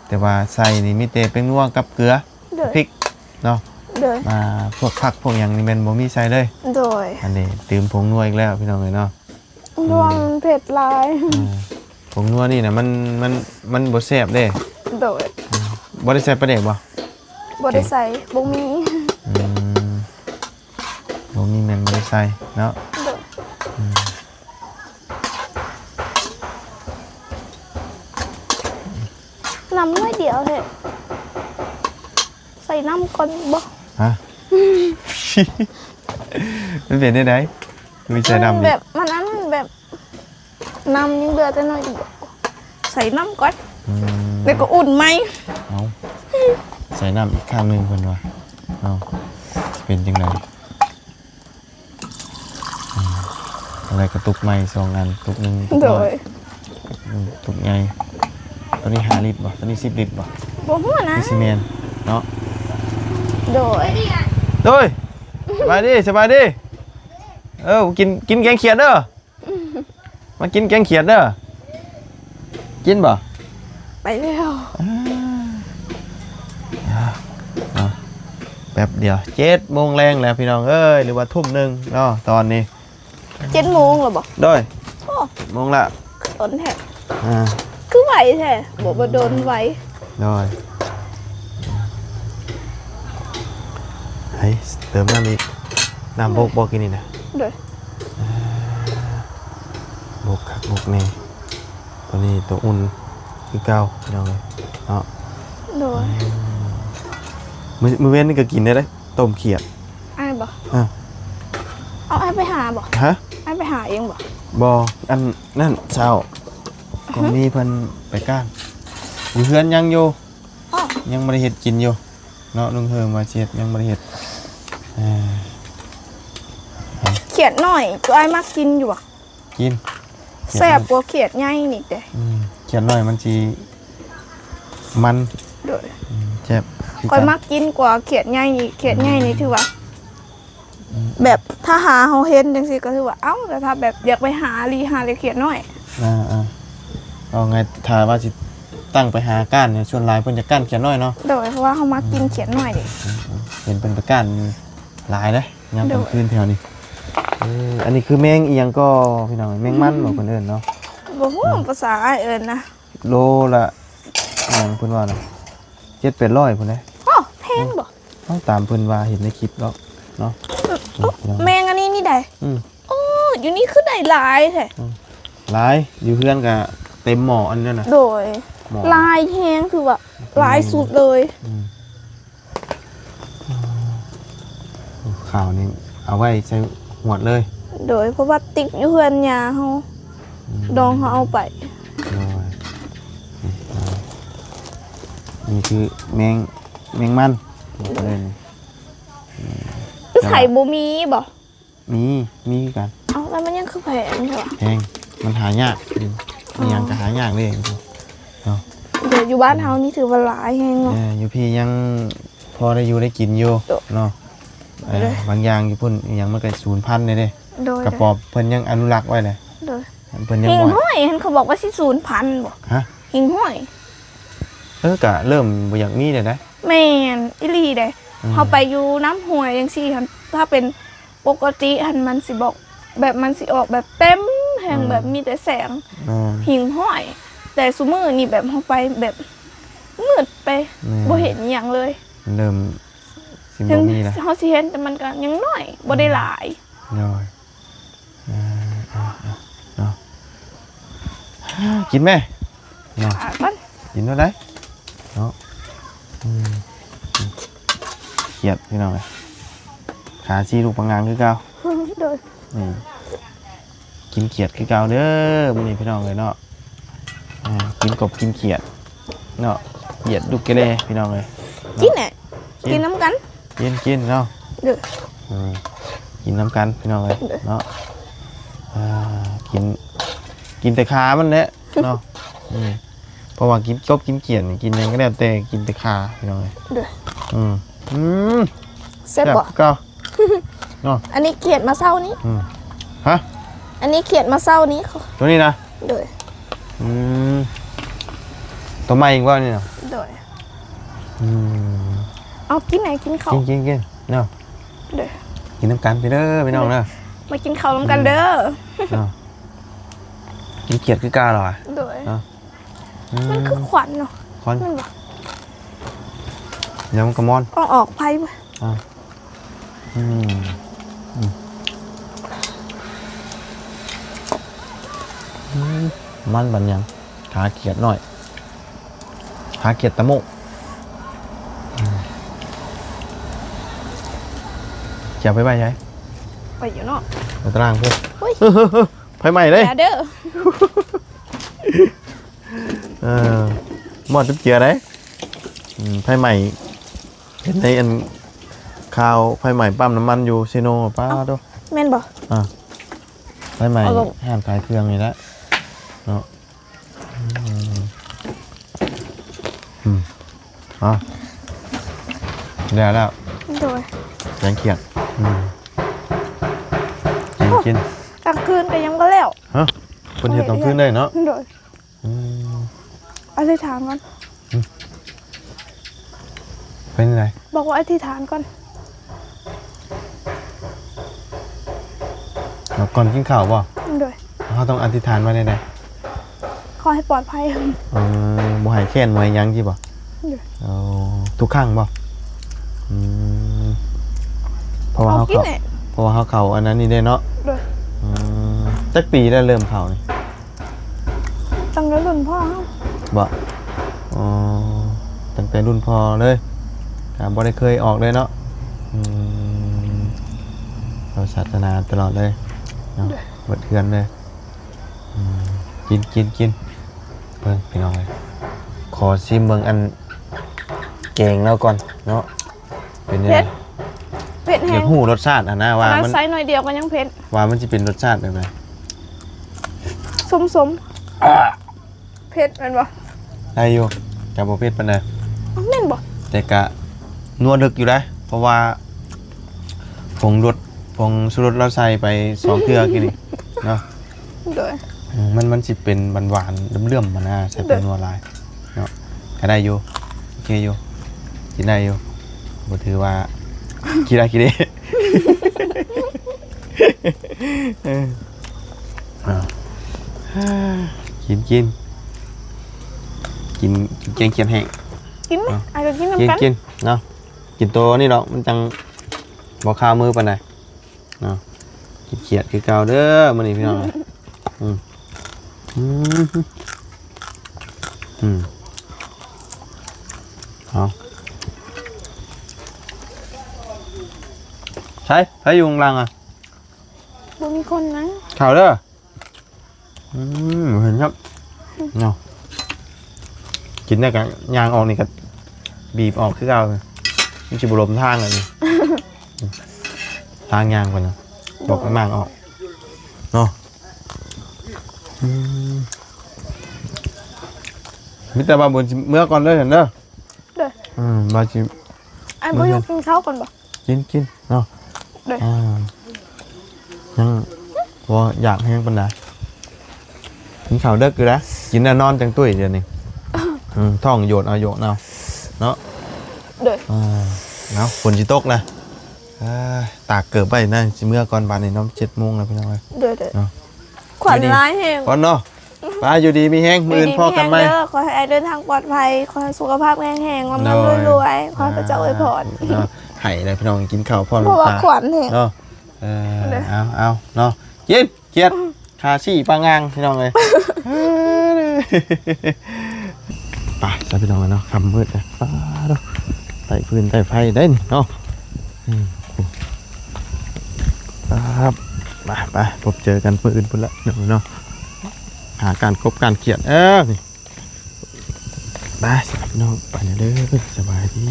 ແຕ່ວ່າໃສ່ນີ້ມີແຕ່ແປ້ງນົວກັບເກືອ ໂດຍ ພິກເນາະ. ໂດຍ ອ່າ ພວກຜັກພວກຫຍັງນີ້ແມ່ນບໍ່ມີໃສ່ເລີຍ. ໂດຍ ອັນນີ້ຕື່ມຜົງນົວອີກແລ້ວພີ່ນ້ອງເອີຍເນາະ. ນົວມັນເຜັດຫຼາຍ. ອ່າ ຜົງນົວນີ້ນະ ມັນ ມັນ ມັນບໍ່ແຊບເດ້. ໂດຍ ອ່າ ບໍ່ໄດ້ໃສ່ປາແດກບໍ່? ບໍ່ໄດ້ໃສ່ ບໍ່ມີ. ອືມ ບໍ່ມີແມ່ນບໍ່ໄດ້ໃສ່ເນາະ. ໂດຍ ອືມ ນ້ຳໜ້ອຍດຽວແທ້. ໃສ່ນ້ຳກ່ອນບໍ່? ຮະ? ມັນເປັນແນວໃດ? ຄືໃສ່ນ້ຳອີກ? ແບບ ມັນອັນນັ້ນແບບ ນ້ຳຍັງເຫຼືອແຕ່ໜ້ອຍດຽວ. ໃສ່ນ້ຳກ່ອນ. ອືມ ແລ້ວກໍອຸ່ນໃໝ່. ເອົາ ໃສ່ນ້ຳອີກຄັ້ງໜຶ່ງເພິ່ນວ່າ. ເອົາ ເປັນຈັ່ງໃດ? ອືມ ແລ້ວກໍຕຸກໃໝ່ສອງອັນ ຕຸກໜຶ່ງ ຕຸກ ໂດຍ ນ້ອຍ ອືມ ຕຸກໃຫຍ່. ຕົວນີ້ຫ້າລິດບໍ່? ຕົວນີ້ສິບລິດບໍ່? ບໍ່ຮູ້ນະ ຄືຊິແມ່ນເນາະ. ໂດຍ ໂດຍ ສະບາຍດີ ສະບາຍດີ. ເອີ ກິນ ກິນແກງຂຽດເດີ. ມາກິນແກງຂຽດເດີ. ກິນບໍ່? ໄປແລ້ວ. ອ່າ ອ່າ ແປັບດຽວ ເຈັດໂມງແລງແລ້ວພີ່ນ້ອງເອີຍ ຫຼືວ່າທຸ່ມໜຶ່ງເນາະຕອນນີ້. ເຈັດໂມງແລ້ວບໍ່? ໂດຍ ໂອ້ ເຈັດໂມງລະ. ດົນແທ້. ອ່າ ຄືໄວແທ້. ບໍ່ ບໍ່ດົນ ໄວ. ໂດຍ ໃຫ້ເຕີມນ້ຳອີກ. ນ້ຳບົກບໍ່ ກິນນີ້ນະ? ໂດຍ ບົກຄັກບົກແນ່. ຕົວນີ້ຕົວອຸ່ນຄືເກົ່າພີ່ນ້ອງເອີຍເນາະ. ໂດຍ ມື້ ມື້ເວັນນີ້ກໍກິນໄດ້ເດ້ ຕົ້ມຂຽດ. ອ້າຍບໍ່? ເອີ ເອົາອ້າຍໄປຫາບໍ່? ຮະ? ອ້າຍໄປຫາເອງບໍ່? ບໍ່ ອັນນັ້ນເຊົ້າ ກໍມີເພິ່ນໄປກ້ານ. ຢູ່ເຮືອນຍັງຢູ່. ອ້າວ ຍັງບໍ່ໄດ້ເຮັດກິນຢູ່ເນາະ. ລຸງເຮີມວ່າຊິເຮັດ ຍັງບໍ່ໄດ້ເຮັດ. ເອີ ຂຽດນ້ອຍ ອ້າຍມັກກິນຢູ່ບໍ່? ກິນ ແຊບກວ່າຂຽດໃຫຍ່ນີ້ເດ້. ອືມ ຂຽດນ້ອຍມັນຊິມັນ. ໂດຍ ອືມ ແຊບ. ຂ້ອຍມັກກິນກວ່າຂຽດໃຫຍ່ນີ້. ຂຽດໃຫຍ່ນີ້ຖືວ່າ ອືມ ແບບຖ້າຫາເຮົາເຫັນຈັ່ງຊີ້ກໍຖືວ່າ ເອົ້າ ແຕ່ຖ້າແບບຢາກໄປຫາອີ່ຫຼີ ຫາແຕ່ຂຽດນ້ອຍ. ອ່າໆ ເອົາໄງ ຖ້າວ່າຊິຕັ້ງໄປຫາກ້ານນີ້ ສ່ວນຫຼາຍເພິ່ນຈະກ້ານຂຽດນ້ອຍເນາະ. ໂດຍ ເພາະວ່າເຮົາມັກກິນຂຽດນ້ອຍເດ້. ອືມໆ ເຫັນເພິ່ນໄປກ້ານຫຼາຍເດ້ຍາມກາງຄືນແຖວນີ້. ເອີ ອັນນີ້ຄືແມງອີ່ຫຍັງກໍພີ່ນ້ອງ ແມງມັນບໍ່ເພິ່ນເອີ້ນເນາະ? ບໍ່ຮູ້ ອືມ ພາສາອ້າຍເອີ້ນນະ. ໂລລະ ອີ່ຫຍັງເພິ່ນວ່ານະ ເຈັດແປດຮ້ອຍພຸ້ນເດ້. ໂອ້ ແພງບໍ່? ເອົາ ຕາມເພິ່ນວ່າເຫັນໃນຄລິບເນາະ ເນາະ. ເອີ ແມງອັນນີ້ນີ້ໃດ? ອືມ ໂອ້ ຢູ່ນີ້ຄືໄດ້ຫຼາຍແທ້. ອືມ ຫຼາຍ ຢູ່ເຮືອນກະເຕັມໝໍ້ອັນນັ້ນນະ. ໂດຍ ຫຼາຍແຮງ ຖືວ່າຫຼາຍສຸດເລີຍ. ອືມ ອືມ ຂ້າວນີ້ເອົາໄວ້ໃສ່ຫວດເລີຍ. ໂດຍ ເພາະວ່າຕິດຢູ່ເຮືອນຍ່າເຮົາ. ອືມ ດອງເຮົາເອົາໄປ. ໂດຍ ນີ້ ນີ້ຄືແມງ ແມງມັນ. ໂດຍ ເອີ ຢູ່ໃສບໍ່ມີບໍ່? ມີ ມີຄືກັນ. ເອົ້າ ແລ້ວມັນຍັງຄືແພງແທ້ວະ? ແພງ ມັນຫາຍາກ. ອີ່ຫຍັງກໍຫາຍາກເດ້ເນາະ. ດຽວຢູ່ບ້ານເຮົານີ້ຖືວ່າຫຼາຍແຮງເນາະ. ເອີ ຢູ່ພີ້ຍັງພໍໄດ້ຢູ່ໄດ້ກິນຢູ່ເນາະ. ເອີ ບາງຢ່າງຢູ່ພຸ້ນອີ່ຫຍັງມັນກໍສູນພັນແດ່ເດ້. ໂດຍ ກະປອບເພິ່ນຍັງອະນຸລັກໄວ້ແຫຼະ. ໂດຍ ເພິ່ນຍັງ ຫິງຫ້ອຍຫັ້ນ ເຂົາບອກວ່າຊິສູນພັນບໍ່? ຮະ? ຫິງຫ້ອຍ. ເອີ ກະເລີ່ມບໍ່ຢາກມີແລ້ວນະ. ແມ່ນອີ່ຫຼີເດ້. ອືມ ເຮົາໄປຢູ່ນ້ຳຫ້ວຍຈັ່ງຊີ້ຫັ້ນ ຖ້າເປັນ ປົກກະຕິຫັ້ນມັນຊິບອກ ແບບມັນຊິອອກແບບເຕັມແຮງ ອືມ ແບບມີແຕ່ແສງ ແມ່ນ ຫິງຫ້ອຍ. ແຕ່ຊຸມື້ນີ້ແບບເຮົາໄປແບບມືດໄປ ແມ່ນ ບໍ່ເຫັນອີ່ຫຍັງເລີຍ. ເລີ່ມຊິບໍ່ມີແລ້ວ. ເຮົາຊິເຫັນ ແຕ່ມັນກໍຍັງນ້ອຍ ບໍ່ໄດ້ຫຼາຍ. ໂດຍ ເອີ ເນາະ ກິນແມ່ ເນາະ ກິນໂລດໄດ໋ເນາະ. ອືມ ຂຽດພີ່ນ້ອງເອີຍ ຂາຊີ້ລູກປາງາງຄືເກົ່າ. ໂດຍ ນີ້ ກິນຂຽດຄືເກົ່າເດີມື້ນີ້ພີ່ນ້ອງເອີຍເນາະ. ອ່າ ກິນກົບກິນຂຽດເນາະ ຂຽດລູກກະແລພີ່ນ້ອງເອີຍ. ກິນແຫຼະ ກິນ ກິນນຳກັນ ກິນ ກິນເນາະ. ເດີ ເອີ ກິນນຳກັນພີ່ນ້ອງເອີຍ ເດີ ເນາະ. ອ່າ ກິນ ກິນແຕ່ຂາມັນແຫຼະເນາະ. ອືມ ເພາະວ່າກິນກົບກິນຂຽດນີ້ ກິນຫຍັງກໍແລ້ວແຕ່ ກິນແຕ່ຂາພີ່ນ້ອງເອີຍ. ເດີ ອືມ ອືມ ແຊບບໍ່? ແຊບຄືເກົ່າ. ເນາະ ອັນນີ້ຂຽດມາເຊົ້ານີ້ ອືມ ຮະ ອັນນີ້ຂຽດມາເຊົ້ານີ້ ໂຕນີ້ນະ ໂດຍ ອືມ ໂຕໃໝ່ອີກບໍ່ນີ້ນະ ໂດຍ ອືມ ເອົາກິນໃຫ້ກິນເຂົ້າ ກິນໆໆ ເນາະ ໂດຍ ກິນນຳກັນເດີພີ່ນ້ອງເດີ ມາກິນເຂົ້ານຳກັນເດີ ອືມ ເນາະ ກິນຂຽດຄືເກົ່າລະ ໂດຍ ເນາະ ອືມ ມັນຄືຂວັນເນາະ ຂວັນ ແມ່ນບໍ່ ດຽວມັນກະມອນ ເອົາອອກໄພ ອ່າ ອືມ ອືມ ມັນບັນຫຍັງ ຂາຂຽດນ້ອຍ ຂາຂຽດຕະໂມ ອືມ ຈະເອົາໄປໄວ້ໃສ ໄວ້ຢູ່ເນາະ ໃນຕາລ່າງພຸ້ນ ໂອ້ຍ ເຮີ້ໆ ໄຟໄໝ້ເດ້ ຢ່າເດີ ເອີ ໝົດເຈັບເຈື່ອໄດ໋ ອືມ ໄຟໄໝ້ ເຫັນໃນອັນຂ່າວໄຟໄໝ້ປ້ຳນ້ຳມັນຢູ່ເຊໂນ ປ້າໂທ້ ແມ່ນບໍ່ ອ່າ ໄຟໄໝ້ ເອົາລົງ ຮ້ານຂາຍເຄື່ອງນີ້ແຫຼະເນາະ ອືມ ອືມ ເອົາ ແລ້ວ ແລ້ວ ໂດຍ ແກງຂຽດ ອືມ ກິນ ໂອ້ ກິນ ກາງຄືນກໍຍັງບໍ່ແລ້ວ ຮະ ເພິ່ນເຮັດກາງຄືນໄດ້ເນາະ ໂດຍ ອືມ ອະທິຖານກ່ອນ ອືມ ເປັນໃດ ບອກວ່າອະທິຖານກ່ອນ ແລ້ວກ່ອນກິນເຂົ້າບໍ່ ໂດຍ ເຮົາຕ້ອງອະທິຖານວ່າແນວໃດ ຂໍໃຫ້ປອດໄພ ເອີ ບໍ່ໃຫ້ແຄ້ນ ບໍ່ໃຫ້ຫຍັງຊີ້ບໍ່ ໂດຍ ໂອ້ ທຸກຄັ້ງບໍ່ ອືມ ເພາະວ່າເຮົາເຂົ້າ ເອົາກິນແຫຼະ ເພາະວ່າເຮົາເຂົ້າອັນນັ້ນນີ້ເດ້ເນາະ ໂດຍ ອືມ ຈັກປີແລ້ວເລີ່ມເຂົ້ານີ້ ຕັ້ງແຕ່ລຸ້ນພໍ່ເຮົາ ບໍ່ ອໍ ຕັ້ງແຕ່ລຸ້ນພໍ່ເລີຍ ກໍບໍ່ໄດ້ເຄີຍອອກເລີຍເນາະ ອືມ ເຂົ້າສາດສະໜາຕະຫຼອດເລີຍເນາະ ໂດຍ ເບິດເຮືອນເລີຍ ອືມ ກິນ ກິນ ກິນ ເບິ່ງພີ່ນ້ອງເອີຍ ຂໍຊີມເບິ່ງອັນແກງລາວກ່ອນເນາະ ເປັນແນວໃດ ເຜັດ ເຜັດແຮງ ຢາກຮູ້ລົດຊາດຫັ້ນນະວ່າ ຂະໜາດ ມັນ ໃສ່ໜ້ອຍດຽວກໍຍັງເຜັດ ວ່າມັນຊິເປັນລົດຊາດແບບໃດ ສົ້ມໆ ອ່າ ເຜັດແມ່ນບໍ່ ໄດ້ຢູ່ ແຕ່ບໍ່ເຜັດປານໃດ ແມ່ນບໍ່ ແຕ່ກະນົວເລິກຢູ່ໄດ໋ ເພາະວ່າຜົງລົດ ຜົງຊູລົດລາວໃສ່ໄປສອງເທື່ອກີ້ນີ້ເນາະ ໂດຍ ອືມ ມັນ ມັນຊິເປັນຫວານໆ ເຫຼື້ອມໆ ຫັ້ນນະ ໃສ່ແປ້ງນົວຫຼາຍເນາະ ໂດຍ ກໍໄດ້ຢູ່ ໂອເຄຢູ່ ກິນໄດ້ຢູ່ ບໍ່ຖືວ່າຂີ້ຮ້າຍຂີ້ເລ ເອີ ກິນ ກິນ ກິນ ກິນແກງຂຽດແຫ້ງ ກິນໄໝ ເອົາ ອ້າຍກໍກິນນຳກັນ ກິນ ກິນເນາະ ກິນໂຕນີ້ດອກ ມັນຈັ່ງບໍ່ຄາວມືປານໃດເນາະ ກິນຂຽດຄືເກົ່າເດີມື້ນີ້ພີ່ນ້ອງ ອືມ ອືມ ອືມ ເອົາ ໃສ ໃຜຢູ່ຂ້າງຫຼັງອະ ບໍ່ມີຄົນນະ ເຂົ້າເດີ ອືມ ເຫັນຄັບເນາະ ກິນໄດ້ກໍຍ່າງອອກນີ້ກໍບີບອອກຄືເກົ່າ ມັນຊິບໍ່ຫຼົມທາງອັນນີ້ ທາງຍ່າງເພິ່ນນະ ບອກໃຫ້ຍ່າງອອກເນາະ ອືມ ມີແຕ່ວ່າບຸນຊິເມືອກ່ອນເດີ ເດີ ໂດຍ ອືມ ວ່າຊິ ອ້າຍບໍ່ຢູ່ກິນເຂົ້າກ່ອນບໍ່? ກິນ ກິນເນາະ ໂດຍ ອ່າ ຍັງບໍ່ຢາກແຮງປານໃດ ກິນເຂົ້າເດິກຢູ່ນະ ກິນແລ້ວນອນຈັ່ງຕຸ້ຍດຽວນີ້ ອືມ ທ້ອງໂຍດເອົາໂຍດເອົາເນາະ ໂດຍ ອ່າ ເອົາ ຝົນຊິຕົກລະ ເອີຍ ຕາກເກີບໄວ້ນະ ຊິເມືອກ່ອນບາດນີ້ເນາະ ເຈັດໂມງແລ້ວພີ່ນ້ອງເອີຍ ໂດຍ ໂດຍ ເນາະ ຂວັນຫຼາຍແຮງ ຂວັນເນາະ ໄປ ຢູ່ດີມີແຮງ ມື້ອື່ນພໍ້ກັນໃໝ່ ຢູ່ດີມີແຮງເດີ ຂໍໃຫ້ອ້າຍເດີນທາງປອດໄພ ຂໍໃຫ້ສຸຂະພາບແຂງແຮງ ລ່ຳໆ ໂດຍ ລວຍໆ ຂໍໃຫ້ພະເຈົ້າອວຍພອນ ເນາະ ໃຫ້ແລ້ວພີ່ນ້ອງກິນເຂົ້າພ້ອມ ເພາະວ່າຂວັນແຮງ ເນາະ ເອີ ເອົາໆ ເນາະ ກິນ ຂຽດ ຂາຊີ້ປາງາງ ພີ່ນ້ອງເອີຍ ໄປຊະພີ່ນ້ອງເອີຍເນາະ ຄ່ຳມືດແລ້ວ ປ້າດໂທ້ ໄຕ້ຟືນໄຕ້ໄຟໄດ໋ນີ້ເນາະ ອືມ ຄັບ ໄປໆ ພົບເຈີກັນມື້ອື່ນພຸ້ນລະເນາະ ຫາການກົບການຂຽດ ເອີ ນີ້ ໄປ ພີ່ນ້ອງ ໄປແລ້ວເດີ ສະບາຍດີ.